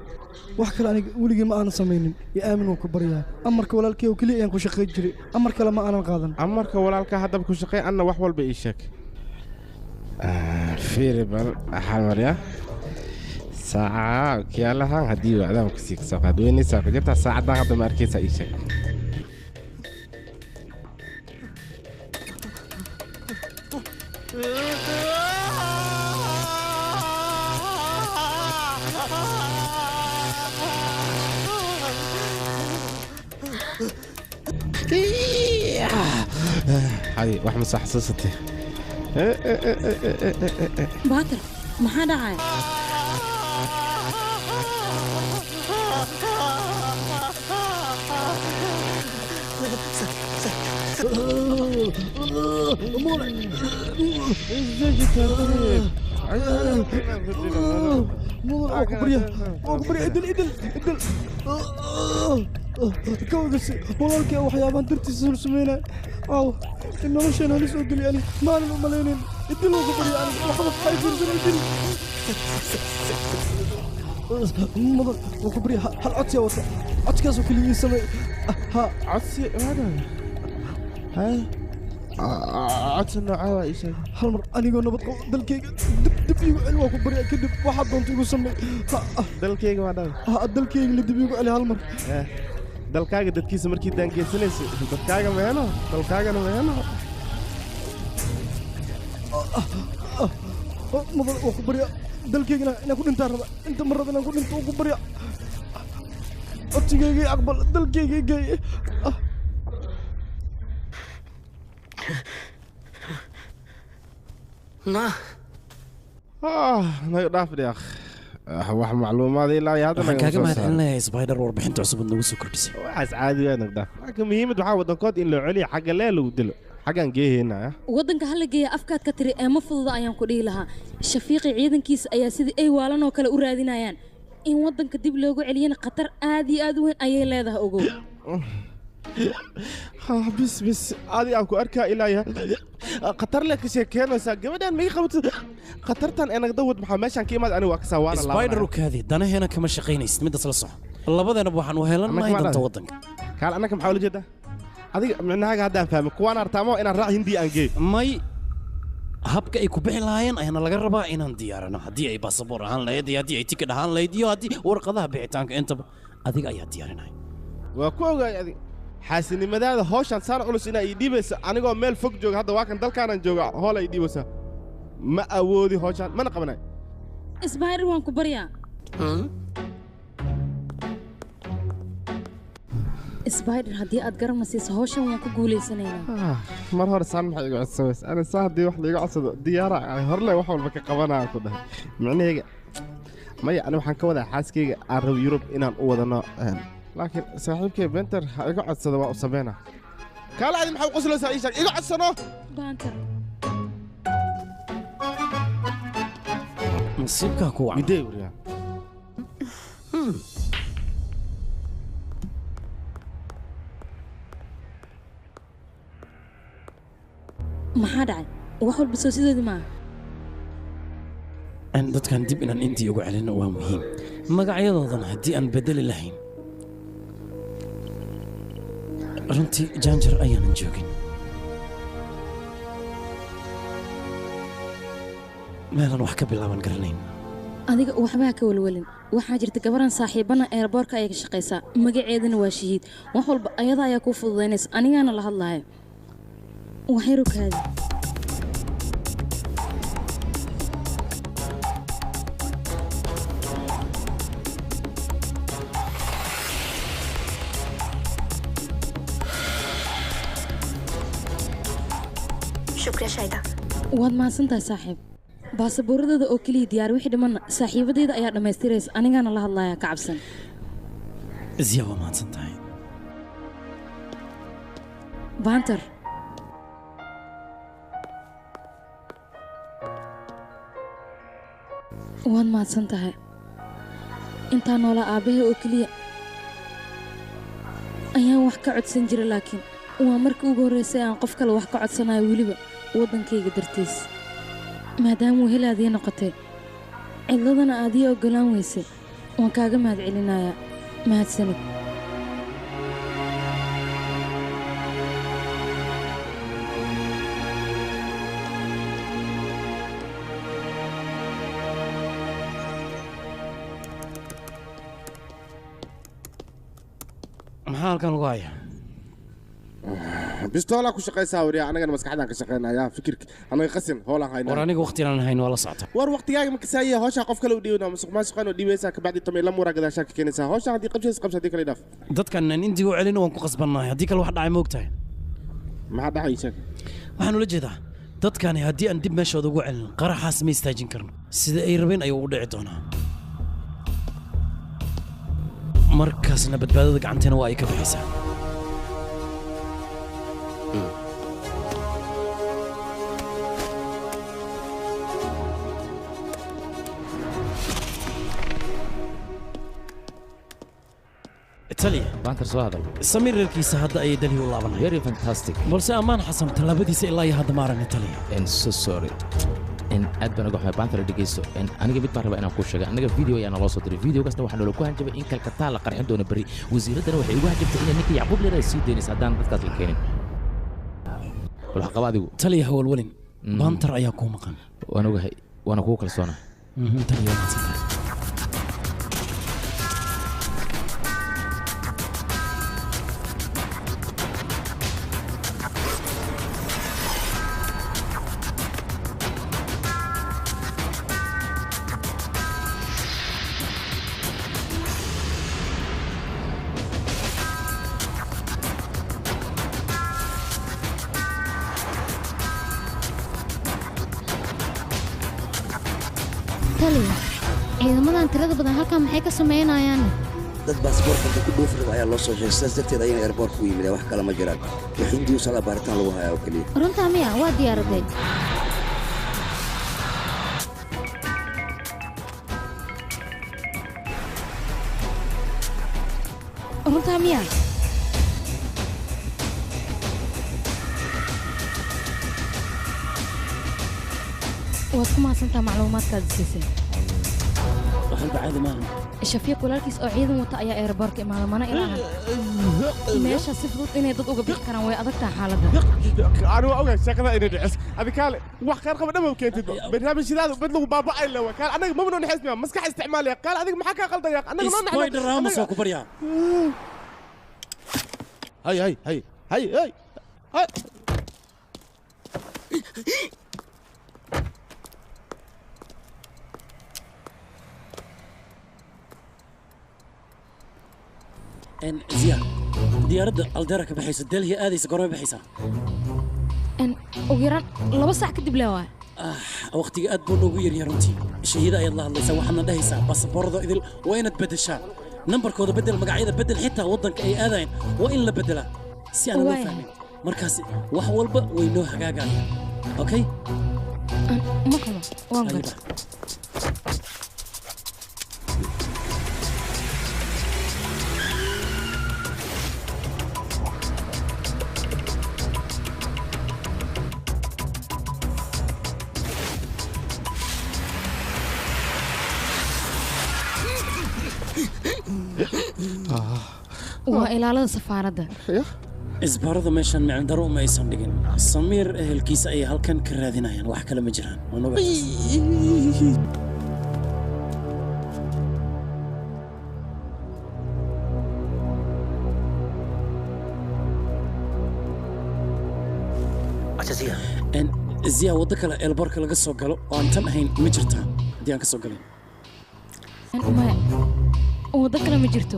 wax kale aniga weligii ma aanan samaynin. Iyo aamin waan ku baryaa, amarka walaalkay oo kaliya ayaan ku shaqey jiray, amar kale ma aanan qaadan. Amarka walaalka haddaba ku shaqey, anna wax walba ii sheeg. Fiiri bal waxaan mariyaa saaca kiyaalahan haddii wacdaan ku sii kasoo qaad weynaysaa ku jirtaa saacaddan hadda ma arkaysaa ii sheeg. هذه wax ma soo xasuusatay. Baatar, maxaa dhacay? Kawgasi walaalkay waxyaabaan dartiisa sul sameynay aw in nolosheena halis oo geliy ani maanan u malaynin idil ugu barya ani waxba hay fiirsan idil mudan waan ku barya hal codsiyaa wata codkaasoo keliya ii samey. Ha codsi hay codsi noocee waa ii sheeg. Hal mar anigoo nabad qabo dalkayga dib dib iigu celi waan ku barya kadib waxaad doonto igu samey. Dalkayga waa dhan. Ha dalkayga la dib iigu celi hal mar. Dalkaaga dadkiisa markii daangeysanaysa dadkaaga ma helo dalkaagana ma helo. Mudan waan ku barya dalkaygana inaan ku dhintaan raba inta mar raba inaan ku dhinto waan ku barya codsigayga ii aqbal dalkayga i geey. Naga dhaaf dhiaq wax macluumaad ilaa iyo hadda waxaan kaaga mahadcelinayaa Spider warbixinta cusub aad nagu soo kordhisay. Waxaas caadi waa naga dhaaf laakiin muhiimad waxaa wadankood in loo celiyo xagga lee lagu dilo xaggan geeheynaya waddanka hala geeya afkaad ka tiri ee ma fududa ayaan ku dhihi lahaa. Shafiiqi ciidankiisa ayaa sidii ay waalan oo kale u raadinayaan in waddanka dib loogu celiyana khatar aad iyo aad u weyn ayay leedahay ogow. Bis bis adi aan ku arkaa ilaa khatar le ka sheekeynaysaa gabadhaan ma ii qabato khatartan ee naga dawad maxaa meeshaan ka imaad aniga waa kasaa waana Spider u kaadi danaheena kama shaqaynaysid midaas la soco labadeenaba waxaan u helannahay danta waddanka kaal annaka maxaa ula jeedaa adiga micnahaaga haddaan fahmay kuwaan artaamo inaan raac hindi aan geeyo may habka ay ku bixi lahaayeen ayaana laga rabaa inaan diyaarino haddii ay baasaboor ahaan lahayd iyo haddii ay tikidh ahaan lahayd iyo haddii warqadaha bixitaanka intaba adiga ayaa diyaarinaya waa ku ogaay adiga xaasinimadaada hawshaan saan culus inaa ii dhiibaysa anigoo meel fog jooga hadda waa kan dalkaanaan jooga hool ay dhiibaysaa ma awoodi hawshaan mana qabanayo Spider waan ku baryaa Spider haddii aad garabna siiso hawshan waan ku guulaysanaynaa mar hore saan maxay iga codsamaysa ana saa haddii wax laiga codsado diyaara ay horle wax walba ka qabanaa ku dhahay micnahayga maya ani waxaan ka wadaa xaaskayga aan rabo Yurub inaan u wadano laakiin saaxiibkay Benter ha iga codsado waa u sameynaa kaala adi maxaa u qoslaysaa ii sheeg iga codsano Banter nasiibkaa ku wacan midee wariyaa maxaa dhacay wax walba soo sidoodii maaha dadkan dib inaan intii ugu celino waa muhiim magacyadoodana haddii aan bedeli lahayn runtii jaanjar ayaanan joogin meelaan wax ka bilaaban garanayn adiga waxbaa ka walwalin waxaa jirta gabaran saaxiibana eerboorka ayay ka shaqaysaa magaceedana waa shahiid wax walba ayada ayaa kuu fududaynaysa anigaana la hadlayo waxay rukaadi Shukriya Shaida. Waad mahadsantahay saaxiib baasaboorradooda oo keliya diyaar wixii dhimanna saaxiibadeyda ayaa dhammaystiraysa anigaana la hadlayaa ka cabsan Ziya waa mahadsan tahay Banter waad mahadsan tahay intaa noolaa aabbahay oo keliya ayaan wax ka codsan jiray laakiin waa markii ugu horreysay aan qof kale wax ka codsanayo weliba waddankayga dartiis maadaama wehelaadii noqotay cidladana aad ii oggolaan weysay waan kaaga mahad celinayaa mahadsanid maxaa halkan lagu hayaa bistoola ku shaqaysaa wariya anagana maskaxdaan ka shaqaynayaa fikirka anaga qasin hoolaan haynaa war aniga waqti aan hayn waa la socota war waqtigaaga ma kasaaya hawshaa qof kale u dhiibana musuq maasuqaan oo dhiibaysaa kabacdi tomay la muraa gadaashaa ka keenaysaa hawshaa haddii qabsaysa qabsa haddii kale dhaaf dadkan aan intii u celino waan ku qasbannahay haddii kale wax dhacay ma ogtahay maxaa dhacay sheeg waxaan ula jeedaa dadkani haddii aan dib meeshooda ugu celin qaraxaas ma istaajin karno sida ay rabeen ayuu u dhici doonaa markaasna badbaadada gacanteena waa ay ka bixaysaa Italia Banter soo hadal Samir reerkiisa hadda ayay Delhi u laabanayaan very fantastic balse ammaan xasan tallaabadiisa ilaa iyo hadda ma arag Italia and so sorry in aad baan uga xumahay Banter dhegeyso in aniga mid baan rabaa inaan kuu sheego aniga video ayaa naloo soo diray videogaasna waxaa noola ku hanjabay in Kalkataa la qarxin doono berri wasiiraddana waxay ugu hanjabtay inay ninka Yacquub leedahay sii daynaysa haddaan dadkaas la keenin bal wax qaba adigu Taliya hawlwalin Banter ayaa kuu maqan waan ogahay waana kugu kalsoonahay Taliya waa mahadsantahay Taliya ciidamadan tirada badan halkan maxay ka sameynayaan dad baasaboorka ku dhoofi raba ayaa loo soo sheegay sidaas darteed ayayna airboortka u yimideen wax kale ma jiraan wixii intii u socdaa baaritaan lagu hayaa oo keliya runtaa miya waa diyaaraday runtaa miya Waad ku mahadsantaha macluumaadkaad siisay. Wax walba caadi maahan. Shafiiq walaalkiis oo ciidan wata ayaa airboortka imaada, mana ilaahan meesha si fudud inay dad uga bixi karaan, way adag tahay xaaladda. Ani waa ogahay sheekada inay dhicis. Adi kaale wax khayr qaba dhamma keentid barnaamijyadaadu bad lagu baaba'ay la kaale anaga ma noo naxays miya maskax isticmaalaya kaale adiga maxaa kaa qaldaya anaga noo naxay Spider Ramos waa ku baryaa. Hay hay hay hay hay hay. Ziya, diyaaradda Aldeera ka baxaysa Delhi aadaysa goormay baxaysaa? Ugu yaraan 2 saac kadib lee waay. Waqtiga aad buu noogu yaryahay runtii. Shahiida ayaad la hadlaysaa, waxaadna dhahaysaa baasaboorada idil waa inaad beddeshaa, nambarkooda beddel, magacyada beddel, xitaa waddanka ay aadayeen waa in la beddelaa si aan loo fahmin. Markaasi wax walba way noo hagaagayaan. Okay? Ma qabo, waan garta. Waa ilaalada safaaradda. Isbaarada meeshan micindaro uma aysan dhigin. Samiir ehelkiisa ayay halkan ka raadinayaan, wax kale ma jiraan. Waan ogahay. Ziya, waddo kale eelboorka laga soo galo oo aan tan ahayn ma jirtaa haddii aan ka soo galin? Maya, waddo kale ma jirto.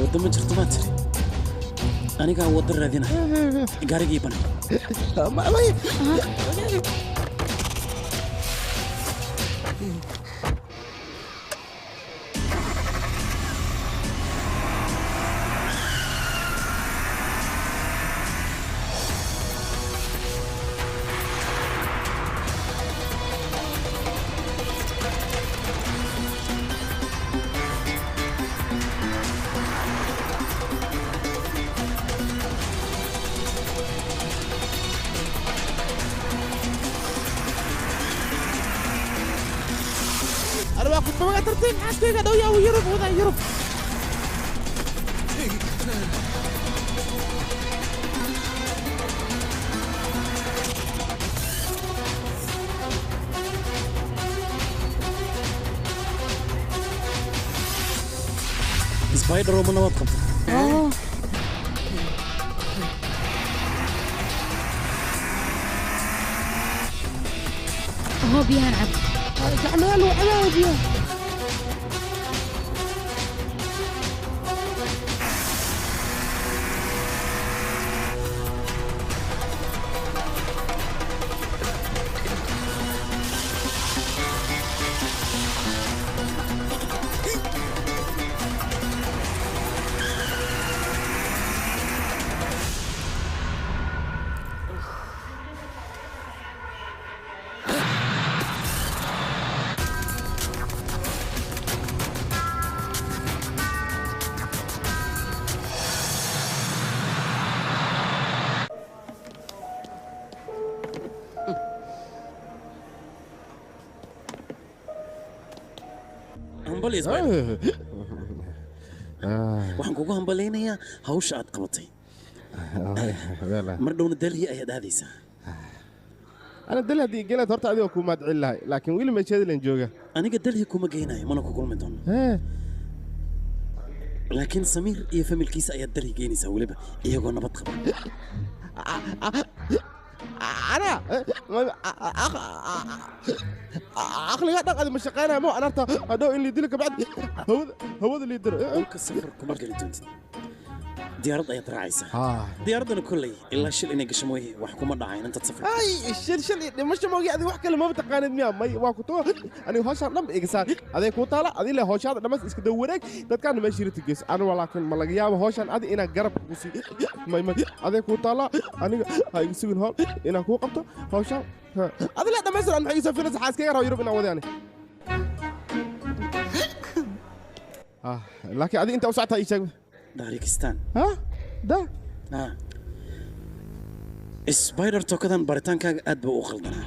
Waddo ma jirto maa tiri? Anigaa waddo raadinaya, gaarigii banay. Spider ma nabad qabta? Hoo, biyahan cab. Gacmaha lagu cabaayo biyaha. Waxaan kugu hambalaynayaa hawsha aad qabatay. Mar dhowna Delhi ayaad aadaysaa. Ana Delhi haddii gelaad horta adigoo kuu mahadcelin lahay, laakiin weli meesheedilan jooga. Aniga Delhi kuma geynayo, mana ku kulmi doono, laakiin Samiir iyo familkiisa ayaad Delhi geynaysaa, weliba iyagoo nabad qaba. Ana aqliga dhaq adi ma shaqaynaya mo anarta hadhow in liidilo kabacdi hawada hawada liidiro. Dhulka safar kuma geli doontid, diyaarad ayaad raacaysaa. Diyaaraddana kolley ilaa shil inay gasho mooye wax kuma dhacayn intaad safar. Ay, shil shil iyo dhimasho moogi adiga wax kale maba taqaanid miya? May, waa ku tuwa aniga hawshaan dhan iga saar, aday kuu taala adi le hawshaada dhammays iska daw wareeg dadkaana meesha rita geys. Aniga laakiin ma laga yaabo hawshaan adi inaan garab kugu sii. May may, aday kuu taala, aniga ha iga sugin hawl inaan kuu qabto hawshaan adi le dhammaystir. An maxay iga soo filaysa xaaskayga raba Yurub inaan waday ani? Laakiin adi inta u socotaa ii sheeg. Darikistan. Ha? Da Spider tookadan baritaankaaga aad buu u qaldanaa.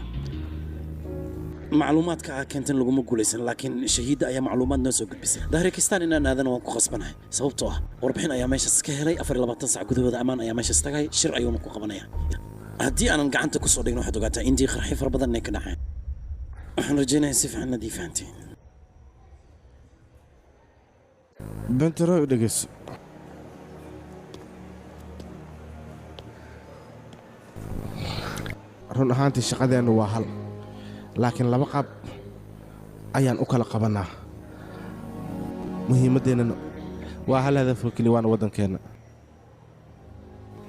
Macluumaadka aa keentan laguma guulaysan, laakiin shahiidda ayaa macluumaad noo soo gudbisay. Dahrikistan inaan aadana waan ku khasbanahay, sababtoo ah warbixin ayaa meeshaas ka helay 24 sac gudahooda ammaan ayaa meeshaas tagay, shir ayuuna ku qabanaya. Haddii aanan gacanta ku soo dhigin waxaad ogaataa indii qarxi fara badan inay ka dhaceen. Waxaan rajaynayaa si fiican inaad ii fahanteen. Bentero dhegeyso. Run ahaantii shaqadeennu waa hal, laakiin laba qaab ayaan u kala qabannaa. Muhiimaddeennana waa hal hadaf oo keliya, waana waddankeenna.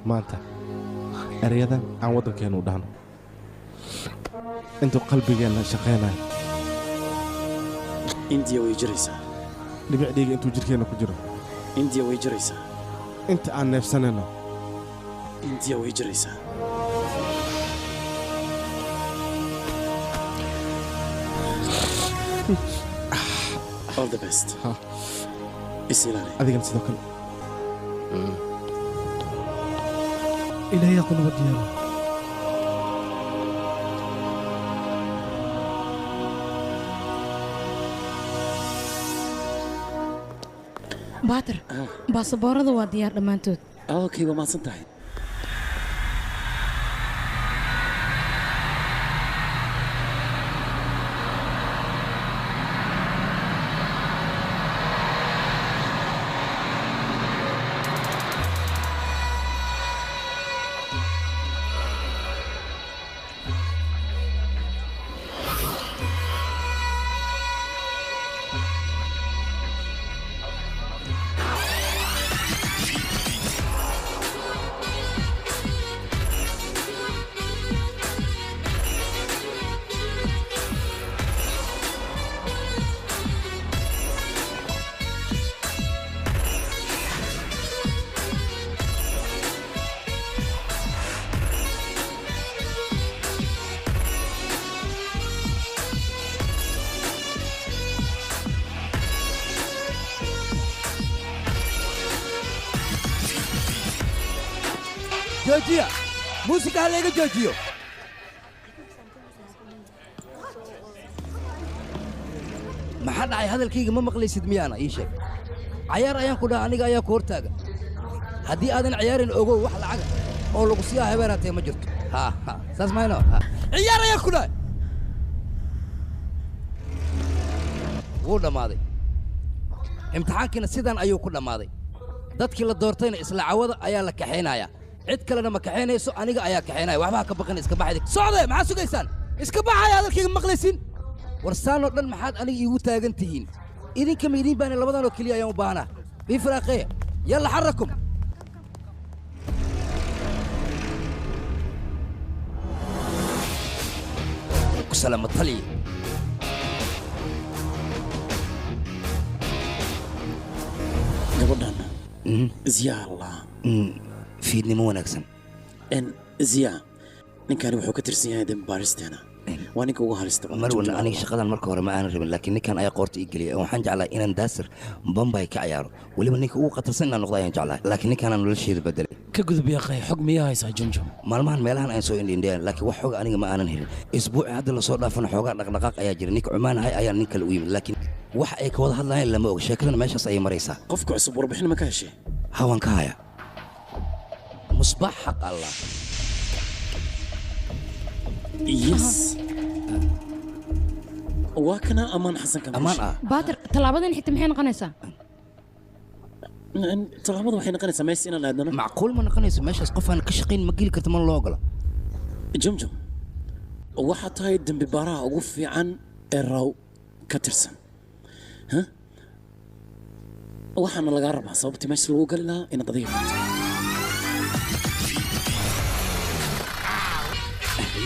Maanta erayadan aan waddankeennu u dhahno intuu qalbigeenna shaqaynayo. Indiya way jiraysaa. Dhibic dhiiga intuu jidhkeenna ku jiro. Indiya way jiraysaa. Inta aan neefsanayno. Indiya way jiraysaa. All the best. Is ilaali. Adigana sidoo kale. Ilaahay ha ku nabad yeelo. Baatar, baasaboorada waa diyaar dhammaantood. Okay, waa mahadsan tahay. Joojiya muusika, ha layga joojiyo. Maxaa dhacay? Hadalkayga ma maqlaysid miyaana? Ii sheeg, cayaar ayaan ku dhaha, aniga ayaa ku hortaaga. Haddii aadan ciyaarin, ogow wax lacaga oo lagu siiyaa habeenaatee ma jirto. Ha ha, saas mayno. Ciyaar ayaan ku dhahay. Wuu dhammaaday imtixaankiina, sidan ayuu ku dhammaaday. Dadkii la doortayna isla cawada ayaa la kaxaynayaa, cid kalena ma kaxaynayso, aniga ayaa kaxaynaya. Waxba ha ka baqin, iska baxayda. Socde, maxaad sugaysaan? Iska baxaya. Hadalkayga maqlaysin? War saanoo dhan maxaad aniga iigu taagan tihiin? Idinka ma idiin baana, labadan oo keliya ayaan u baahnaa. Ii firaaqeeya, yalla xarrakum. Ku salaama taliya. Gabadhan Ziyaa Allah. Fiidnimo wanaagsan. Ziyaa, ninkani wuxuu ka tirsan yahay dembi baaristeena, waa ninka ugu halista badan. Marwana, aniga shaqadan marka hore ma aanan rabin, laakiin ninkan ayaa qoorta ii geliyay. Waxaan jeclaa inaan Daasir Bombay ka ciyaaro, weliba ninka ugu khatarsan inaan noqdo ayaan jeclaa, laakiin ninkaanaan nolosheeda bedelay. Ka gudub yaaqay, xog miyaa haysaa Jumjum? Maalmahan meelahan ayaan soo indhindhiyaan, laakiin wax xoga aniga ma aanan helin. Isbuuci hadda lasoo dhaafana xoogaa dhaqdhaqaaq ayaa jira. Ninka cumaanahay ayaa nin kale u yimid, laakiin wax ay ka wada hadlayaan lama og. Sheekadana meeshaas ayay maraysaa. Qofka cusub warbixin ma ka heshay? Ha, waan ka hayaa. Musbax xaq Allah. Yes, waa kana Amaan Xasanka. Amaan ah. Baatar, tallaabadan xigta maxay noqonaysaa? Tallaabada waxay noqonaysaa meesha inaan aadnano. Macquul ma noqonayso meeshaas, qof aan ka shaqayn ma geli karto, mana loo ogola. Jumjum, waxaa tahay dembi baaraha ugu fiican ee Raw ka tirsan. Ha, waxaana lagaa rabaa sababtii meesha lagu gali lahaa inaad adiga qabto.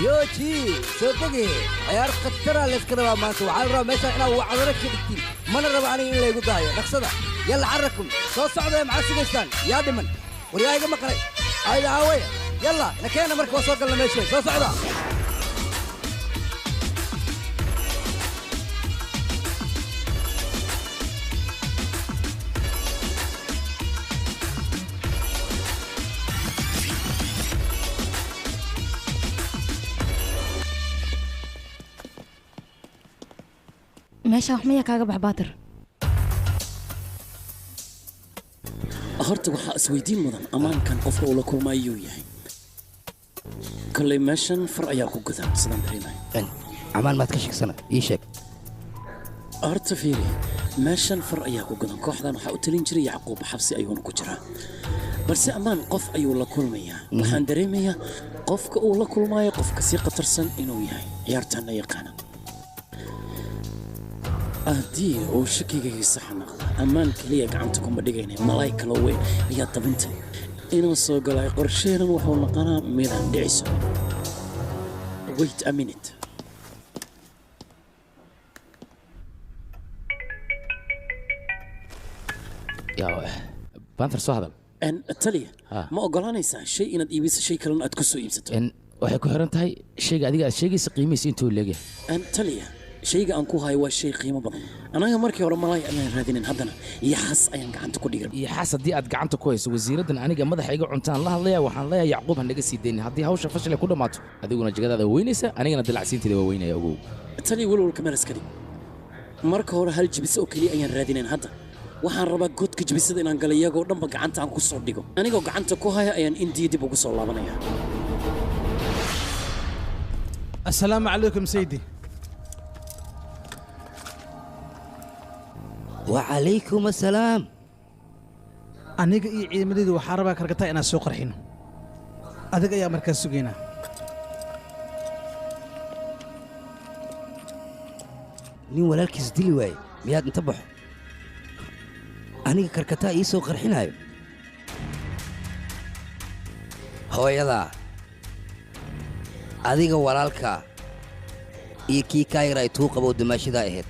Yooji, soo dege. Ciyaar khataraa layska rabaa maanta. Waxaa la rabaa meeshaan inaad wacdaro ka dhigtiin, mana raba aniga in laygu daayo. Dhaqsada, yalla xarrakum, soo socdee. Maxaa sugaysaan? Yaa dhiman? War yaa iga maqlay? Ayda aawaya, yalla nakeena. Marka waa soo galna meesha, soo socda. Meeshaan wax mayaa kaaga bax Baatir? Horta waxaa isweydiin mudan ammaankan qofka uu la kulmaayuu yahay. Kolley meeshan far ayaa ku gudan sidaan dareemayo. Amaan maad ka sheegsana ii sheeg. Horta fiiri, meeshan far ayaa ku gudan. Kooxdan waxaa u talin jiray Yacquub, xabsi ayuuna ku jiraa. Balse ammaan qof ayuu la kulmayaa. Waxaan dareemayaa qofka uu la kulmaayo qof kasii khatarsan inuu yahay, ciyaartanna yaqaana. Haddii uu shakigayga sax noqdo, ammaan keliya gacanta kuma dhigayna, malaay kaloo weyn ayaa dabintay inuu soo galay. Qorsheenan wuxuu noqonaa midaan dhiciso. Wait a minute. Yaa Panther, soo hadal. Taliya, ma ogolaanaysaa shay inaad iibiso, shay kalena aad ku soo iibsato? Waxay ku xiran tahay shayga adiga aad sheegaysa qiimihiisa intuu leegyahay. Taliya, shayga aan ku hayo waa shay qiimo badan. Anaga markii hore malaay ayaan raadinin, haddana yaxas ayaan gacanta ku dhigay. Yaxas haddii aad gacanta ku hayso, wasiiraddan aniga madaxa iga cuntaan la hadlaya. Waxaan leeyahay Yacquub ha naga sii deynin. Haddii hawsha fashil ay ku dhammaato, adiguna jagadaada weynaysa, anigana dilacsiinteeda waa weynaya, ogow. Taliya, walwalka meel iska dhig. Marka hore hal jibis oo keliya ayaan raadinayn, hadda waxaan rabaa godka jibisada inaan galo, iyagoo dhanba gacanta aan ku soo dhigo. Anigoo gacanta ku haya ayaan Indiya dib ugu soo laabanaya. Assalaamu calaykum sayidi. Wacalaykum assalaam. Aniga iyo ciidamadaydu waxaa rabaa Karkataa inaan soo qarxino. Adiga ayaa markaas sugaynaa. Nin walaalkiis dili waaye miyaad inta baxo aniga Karkataa ii soo qarxinayo? Hooyadaa, adiga walaalkaa iyo kii kaa yar ay tuu qabow dumaashidaa ahayd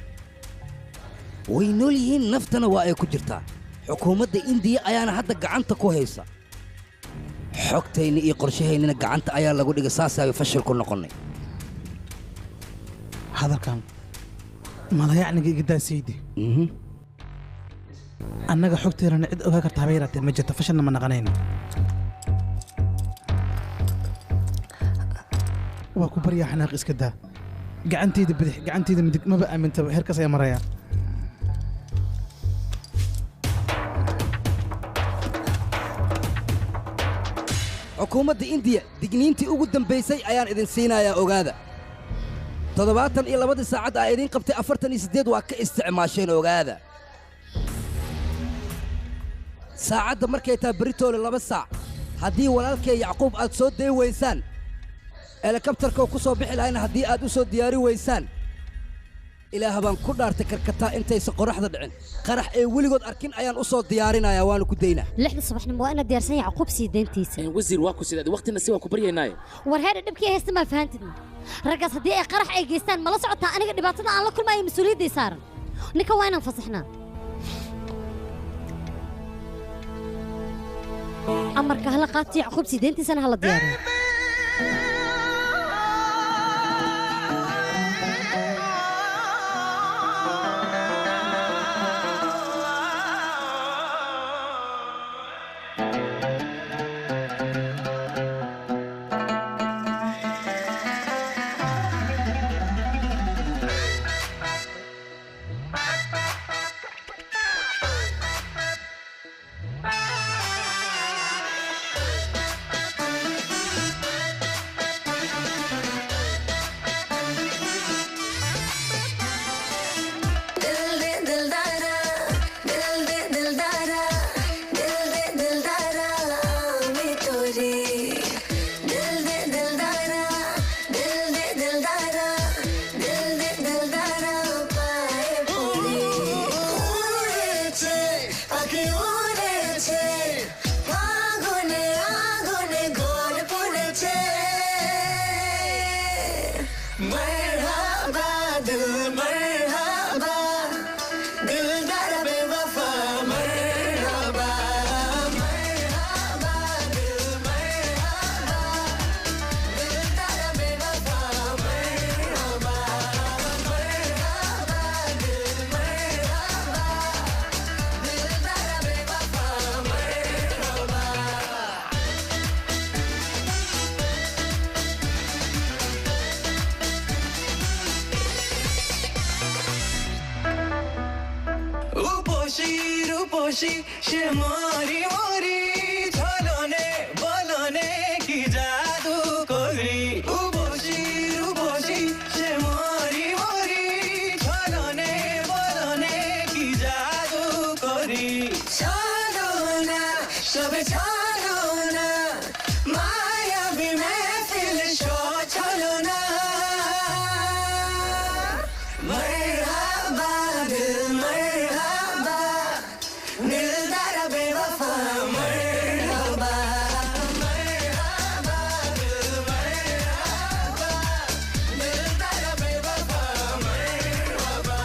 way nool yihiin, naftana waa ay ku jirtaa. Xukuumadda Indiya ayaana hadda gacanta ku haysa xogtayna iyo qorshahaynina gacanta ayaa lagu dhigay, saasaabay fashil ku noqonnay. Hadalkan malayacniga iga daa sayidi. Annaga xogteennana cid ogaa karta haba yaraatee ma jirto, fashalna ma naqanayno. Waa ku baryaa, xanaaq iska daa. Gacantayda bidix, gacantayda midig maba aamintaba, heerkaas ayaa marayaa. Xukuumadda Indiya digniintii ugu dambaysay ayaan idin siinayaa, ogaada. 72-dii saacad aa idiin qabtay, 48 waa ka isticmaasheen, ogaada. Saacadda markay tahay beritoole 2 saac, haddii walaalkay Yacquub aad soo day weysaan, helikabtarkoo ku soo bixi lahayna haddii aad u soo diyaari weysaan, Ilaah baan ku dhaartay, Karkataa intaysa qorraxda dhicin qarax ee weligood arkin ayaan u soo diyaarinayaa, waanu ku daynaa. 6-da subaxnimo waa inaad diyaarsan Yacquub sii deyntiisa. Wasiir, waa ku sidaad waqtina si waa ku baryaynaaye. War heedha, dhibkii haysta maa fahantidna? Raggaas haddii ay qarax ay geystaan, mala socotaa aniga dhibaatada aan la kulmaayo mas-uuliyadday saaran? Ninka waa inaan fasaxnaa. Amarka hala qaato, Yacquub sii deyntiisana hala diyaariyo. Urvashi রূপসী সে মরি মরি ছলনে বলনে কি জাদু করি উর্বশী রূপসী সে মরি মরি ছলনে বলনে কি জাদু করি চলো না সবে চলো না মায়াবী মেহফিল শো চলো না मरहबा दिल मरहबा दिलदार बेवफा मरहबा मरहबा दिल मरहबा दिलदार बेवफा मरहबा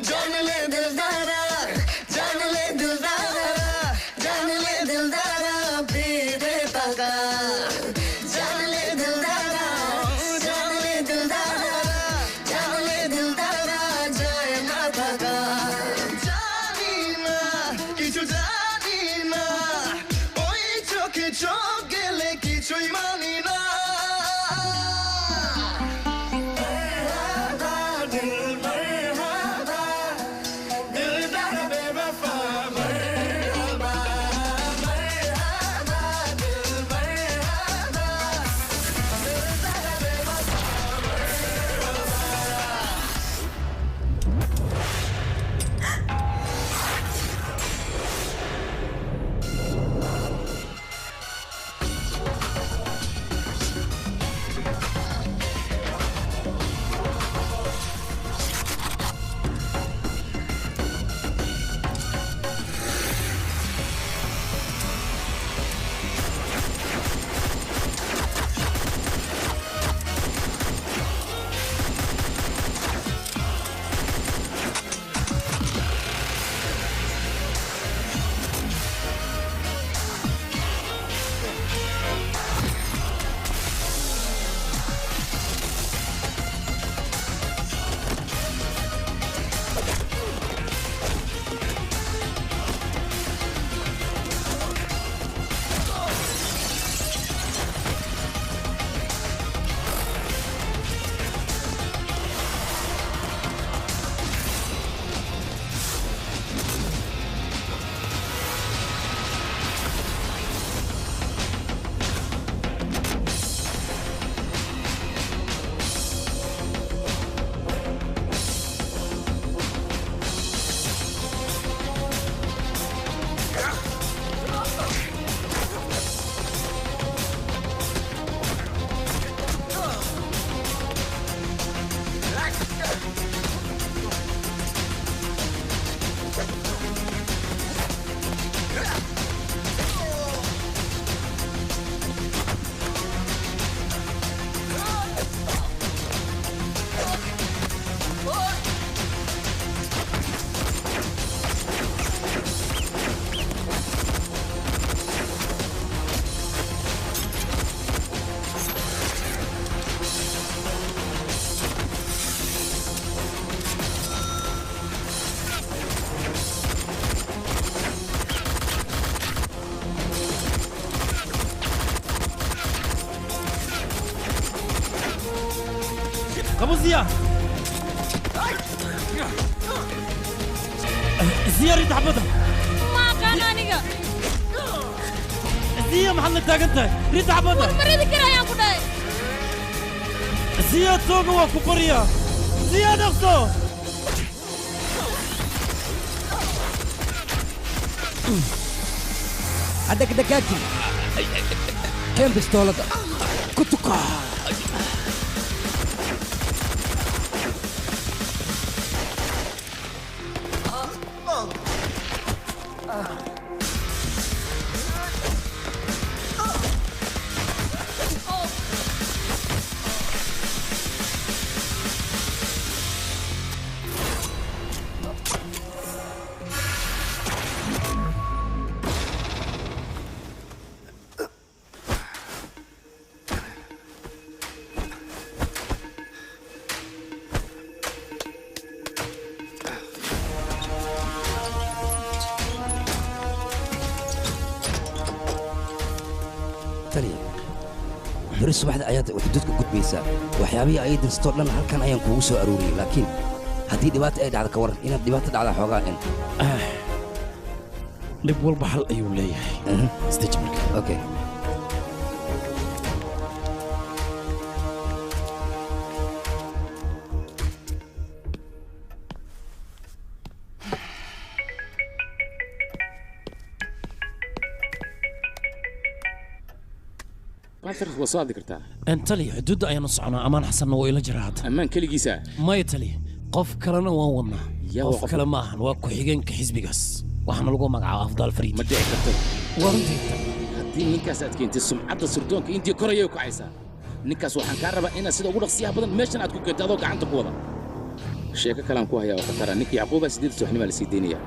जान ले दिलदारा जान ले दिलदारा जान ले दिलदारा फिर पका जान ले दिलदारा जान ले दिलदारा जान ले दिलदारा जाए ना थका জানি না কিছু জানি না ওই চোখে চোখ গেলে কিছুই মানি না मरहबा दिल मरहबा दिलदार बेवफा मरहबा मरहबा दिल मरहबा दिलदार बेवफा मरहबा Qabo Ziya Ziya rid xabada Ma aqaan aniga. Ziya maxaad la taagan tahay rid xabada War ma ridi karayaan ku dhahay. Ziya tooga waa ku baryaa Ziya dhaqso عندك دكاكي كم بستولة كتكا Beri subaxda ayaad xuduudka gudbaysaa. Waxyaabihii ay dirstoo dhan halkan ayaan kuugu soo aruuriyey, laakiin haddii dhibaata ay dhacdo ka waran, inaad dhibaato dhacdaa xoogaa in dhib walba xal ayuu leeyahay. Isdeji marka. Okay. Waa soo hadli kartaa. Tali, xuduudda ayaanu soconaa. Amaan Xasanna waa ila jiraa hadda. Ammaan keligiisa? Maya tali, qof kalena waan wadnaa. Yaa qof kale ma ahan, waa ku-xigeenka xisbigaas, waxaana lagu magacaaba Afdaal Fariid. Ma dhici karto. Waa runtii. Haddii ninkaas aad keentay, sumcadda sirdoonka Indiya korayay u kacaysaa. Ninkaas waxaan kaa rabaa inaad sida ugu dhaqsiyaha badan meeshan aad ku keento adoo gacanta ku wada. Sheeko kalean ku hayaa oo khatara. Ninka Yacquuba 8 subaxnimo la sii deynayaa,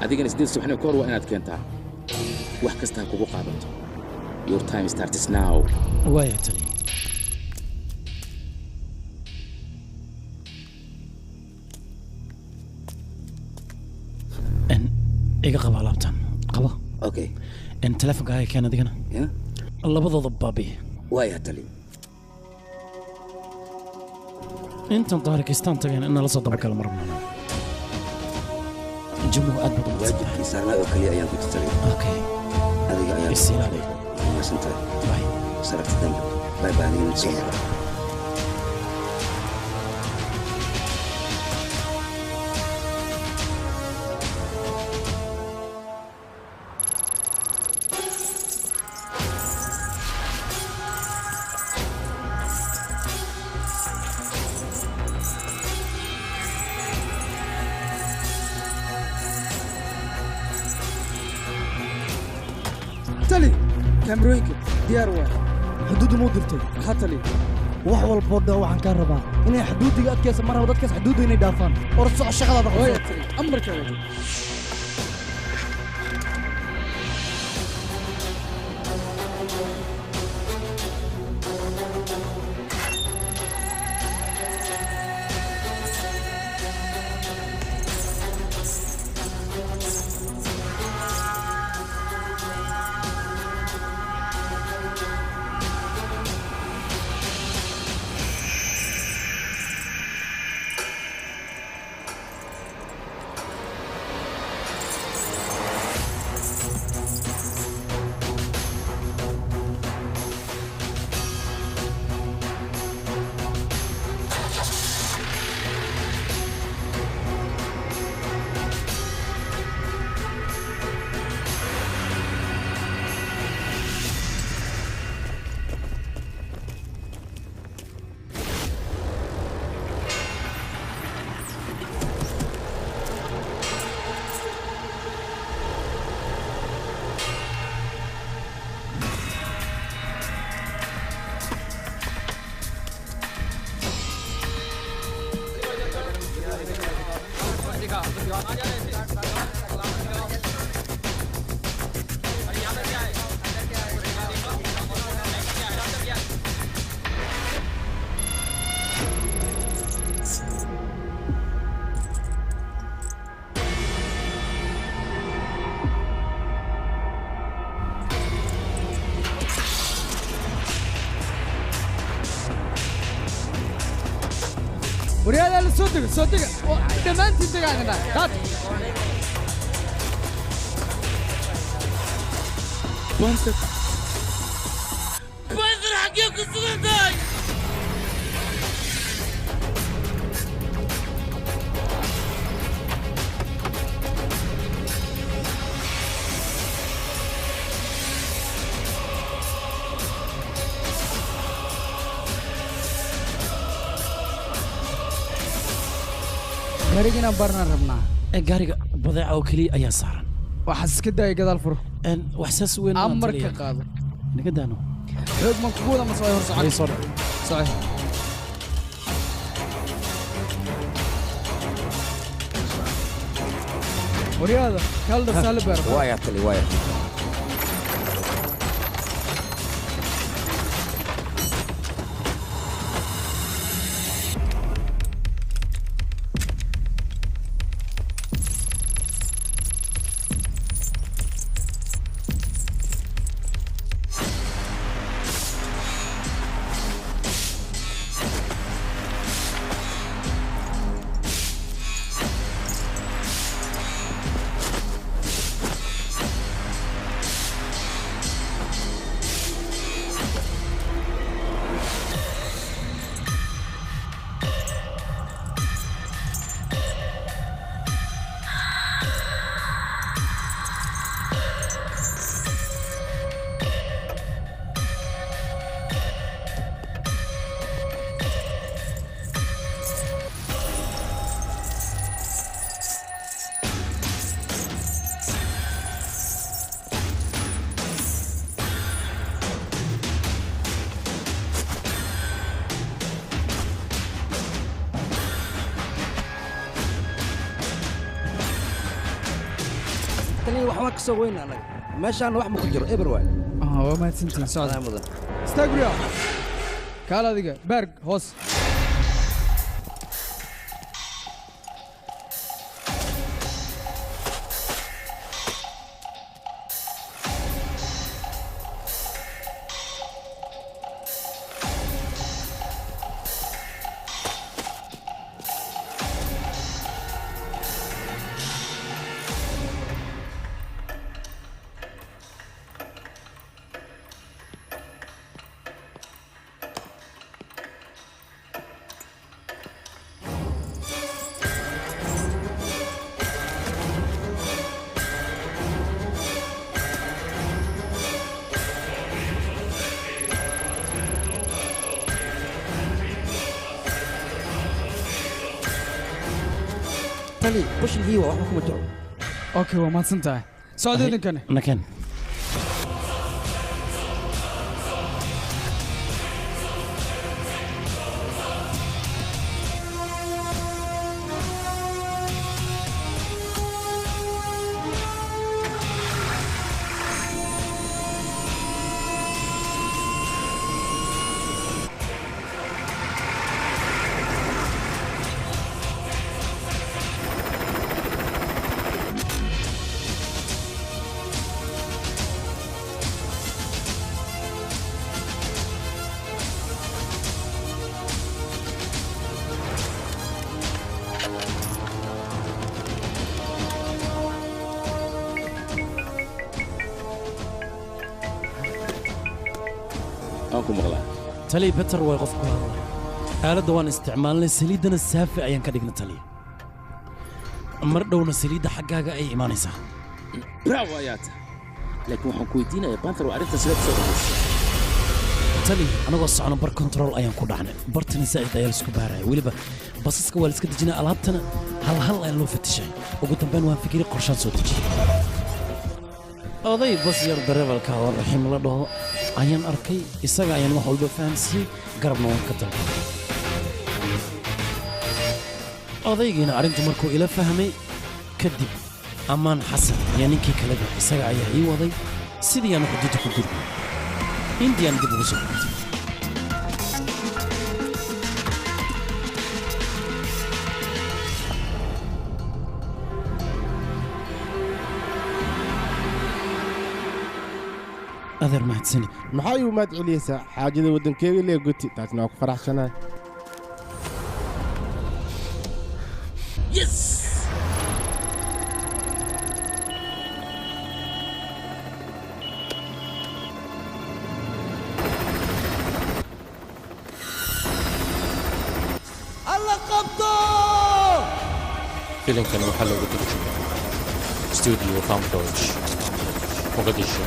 adigana 8 subaxnimo ka hor waa inaad keentaa. Wax kasta ha kugu qaadato. Your time starts now. Waaya tali. Iga qaba alaabtan, qabo. Okay. Teleefonkaaga keen adigana. Labadooda baabi. Waaya tali. Intan taarikistaan tagayna in nala soo dabagalo ma rabno. Jumuhu aad baad u mahadsan. Waajibkii saarnaa oo keliya ayaan ku talay. Okay. Adiga ayaa is ilaali. Mahadsantahay. Bye. Saragti dambe. Bye bye, adigana soo noqo. Tali, kaamirooyinka diyaar waay. Xuduudda muu dirtay? Ha tali. Wax walboo dhan waxaan kaa rabaa inay xuduudiga adkaysa. Mar raba dadkaas xuduudda inay dhaafaan. Or soco, shaqadaada qabso. Waaya tali, amarka wada. Waryaalaha, la soo dega, soo dega. Dhammaantiin degaanana qaad. Badr, xaggee ku sugan tahay? Gaariga inaan baarnaan rabnaa. Gaariga badeeca oo keliya ayaa saaran. Waxaas iska daaya, gadaal furo. Wax saas weyn ma amarka qaado. Naga daano. Xoog man kugu wada ma soo hor socon. Soo dhac. Saxiix. Waryaada kal dhaqsaa la baaro. Waaya tali, waaya. Taliya wax waan ka soo weyna annaga. Meeshaan wax ma ku jiro, eber waay. Waa mahadsantihiin, socda. Mudan. Istaag guryaha. Kaal adiga, baarg hoos. Tali, qoshin hiiwa waxba kuma jiro. Okay, waa mahadsan tahay. Socda idinkane. Nakeen. Aan ku maqlaa. Taliya, better way qofku hadlay. Aaladda waan isticmaalnay, saliiddana saafi ayaan ka dhignay taliya. Mar dhowna saliidda xaggaaga ay imaanaysaa. Bravo ayaa tahay, laakiin waxaan ku weydiinayaa, Panther, waa arrintan sidee kusoo dhamaysay? Taliya, anagoo socono bar control ayaan ku dhacnay. Bartana zaa'id ayaa laisku baaraya. Weliba basaska waa la iska dejinaya, alaabtana hal hal ayaa loo fatishay. Ugu dambeyn waan fikiri, qorshaan soo dejiyey. Oday bas yar dareebalka oo Raxiim la dhaho ayaan arkay, isaga ayaan wax walba fahamsiiyey, garabna waan ka dalbaday. Odaygiina arrintu markuu ila fahmay kadib, Ammaan Xasan ayaa ninkii kaleba isaga ayaa ii waday. Sidii aan xuduudda ku gudbay, Indiyaan dib ugu soo laabtay. Adeer, mahadsanid. Maxaa igu mahad celiyeysaa? Xaajada waddankeega lee guti, taasna waa ku faraxsanahay. Yes. Alla qabto. Filimkan waxaa loogu turjumay Studio Fanproj, Mogadishu.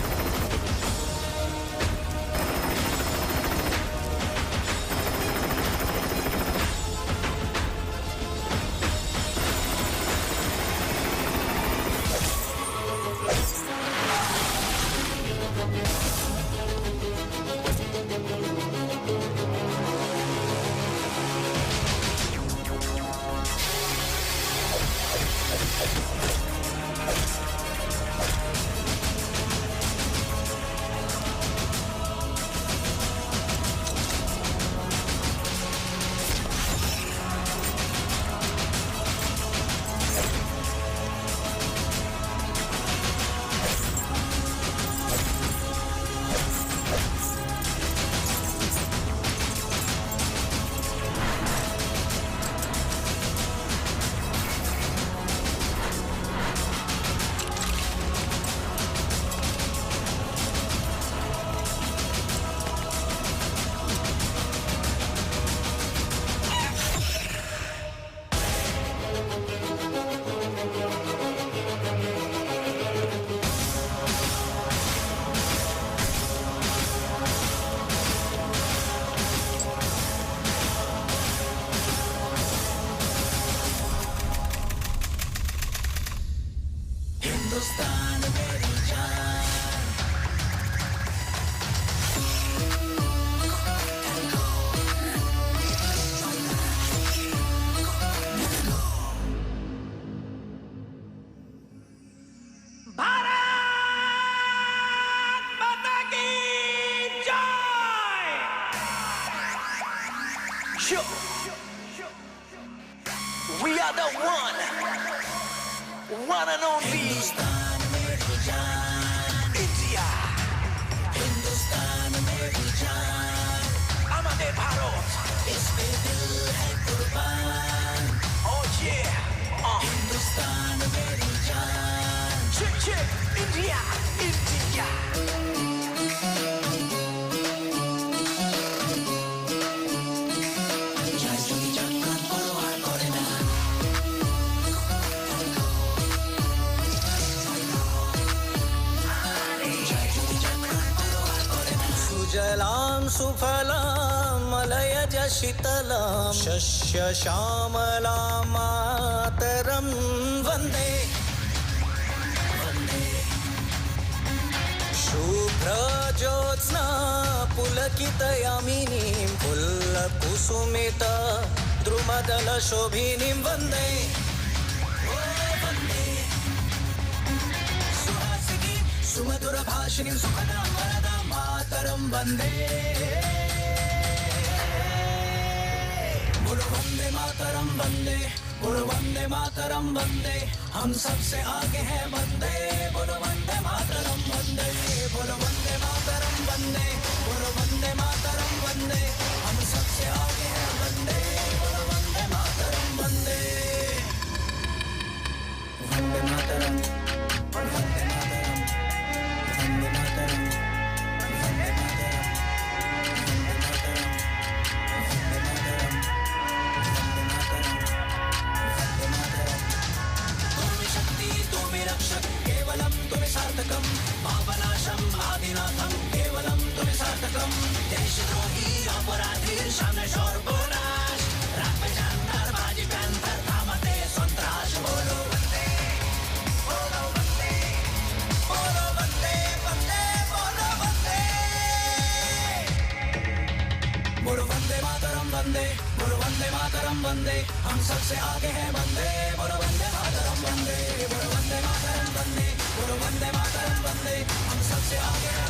Hindustan मेरी जान। भाई। Hindustan मेरी जान, इंडिया, हिंदुस्तान मेरी जान, আমাদের ভারত, इसमें दिल है कुर्बान। Oh yeah, Hindustan मेरी जान, check check, India, India. सुजलां सुफलां मलयज शीतलां शस्यश्यामलां मातरं वन्दे वन्दे शुभ्रज्योत्स्ना पुलकितयामिनीं फुल्लकुसुमित द्रुमदलशोभिनीं वन्दे वन्दे सुहासिनीं सुमधुरभाषिणीं सुखदां वरदां मातरं वन्दे। बोलो वंदे मातरम वंदे, बोलो वंदे मातरम वंदे, हम सबसे आगे हैं वंदे। बोलो वंदे मातरम वंदे, बोलो वंदे मातरम वंदे, बोलो वंदे मातरम वंदे, हम सबसे आगे हैं वंदे। बोलो वंदे मातरम वंदे, वंदे मातरम, वंदे मातरम, वंदे मातरम, वंदे मातरम, वंदे मातरम, वंदे मातरम, वंदे मातरम, वंदे मातरम। तुम शक्ति तुम रक्षक केवलम तुम सार्थकम, पापनाशम आदिनाथम केवलम तुम सार्थकम। देशद्रोही अपराधी सामने सर्वनाश, रात में जानदार बाजी पैंथर थामते संत्रास। बोलो वंदे, बोलो वंदे, बोलो वंदे, वंदे, बोलो वंदे। बोलो वंदे मातरम वंदे, बोलो वंदे मातरम वंदे, हम सबसे आगे हैं वंदे। बोलो वंदे मातरम वंदे, बोलो वंदे मातरम वंदे, बोलो वंदे मातरम वंदे, हम सबसे आगे हैं।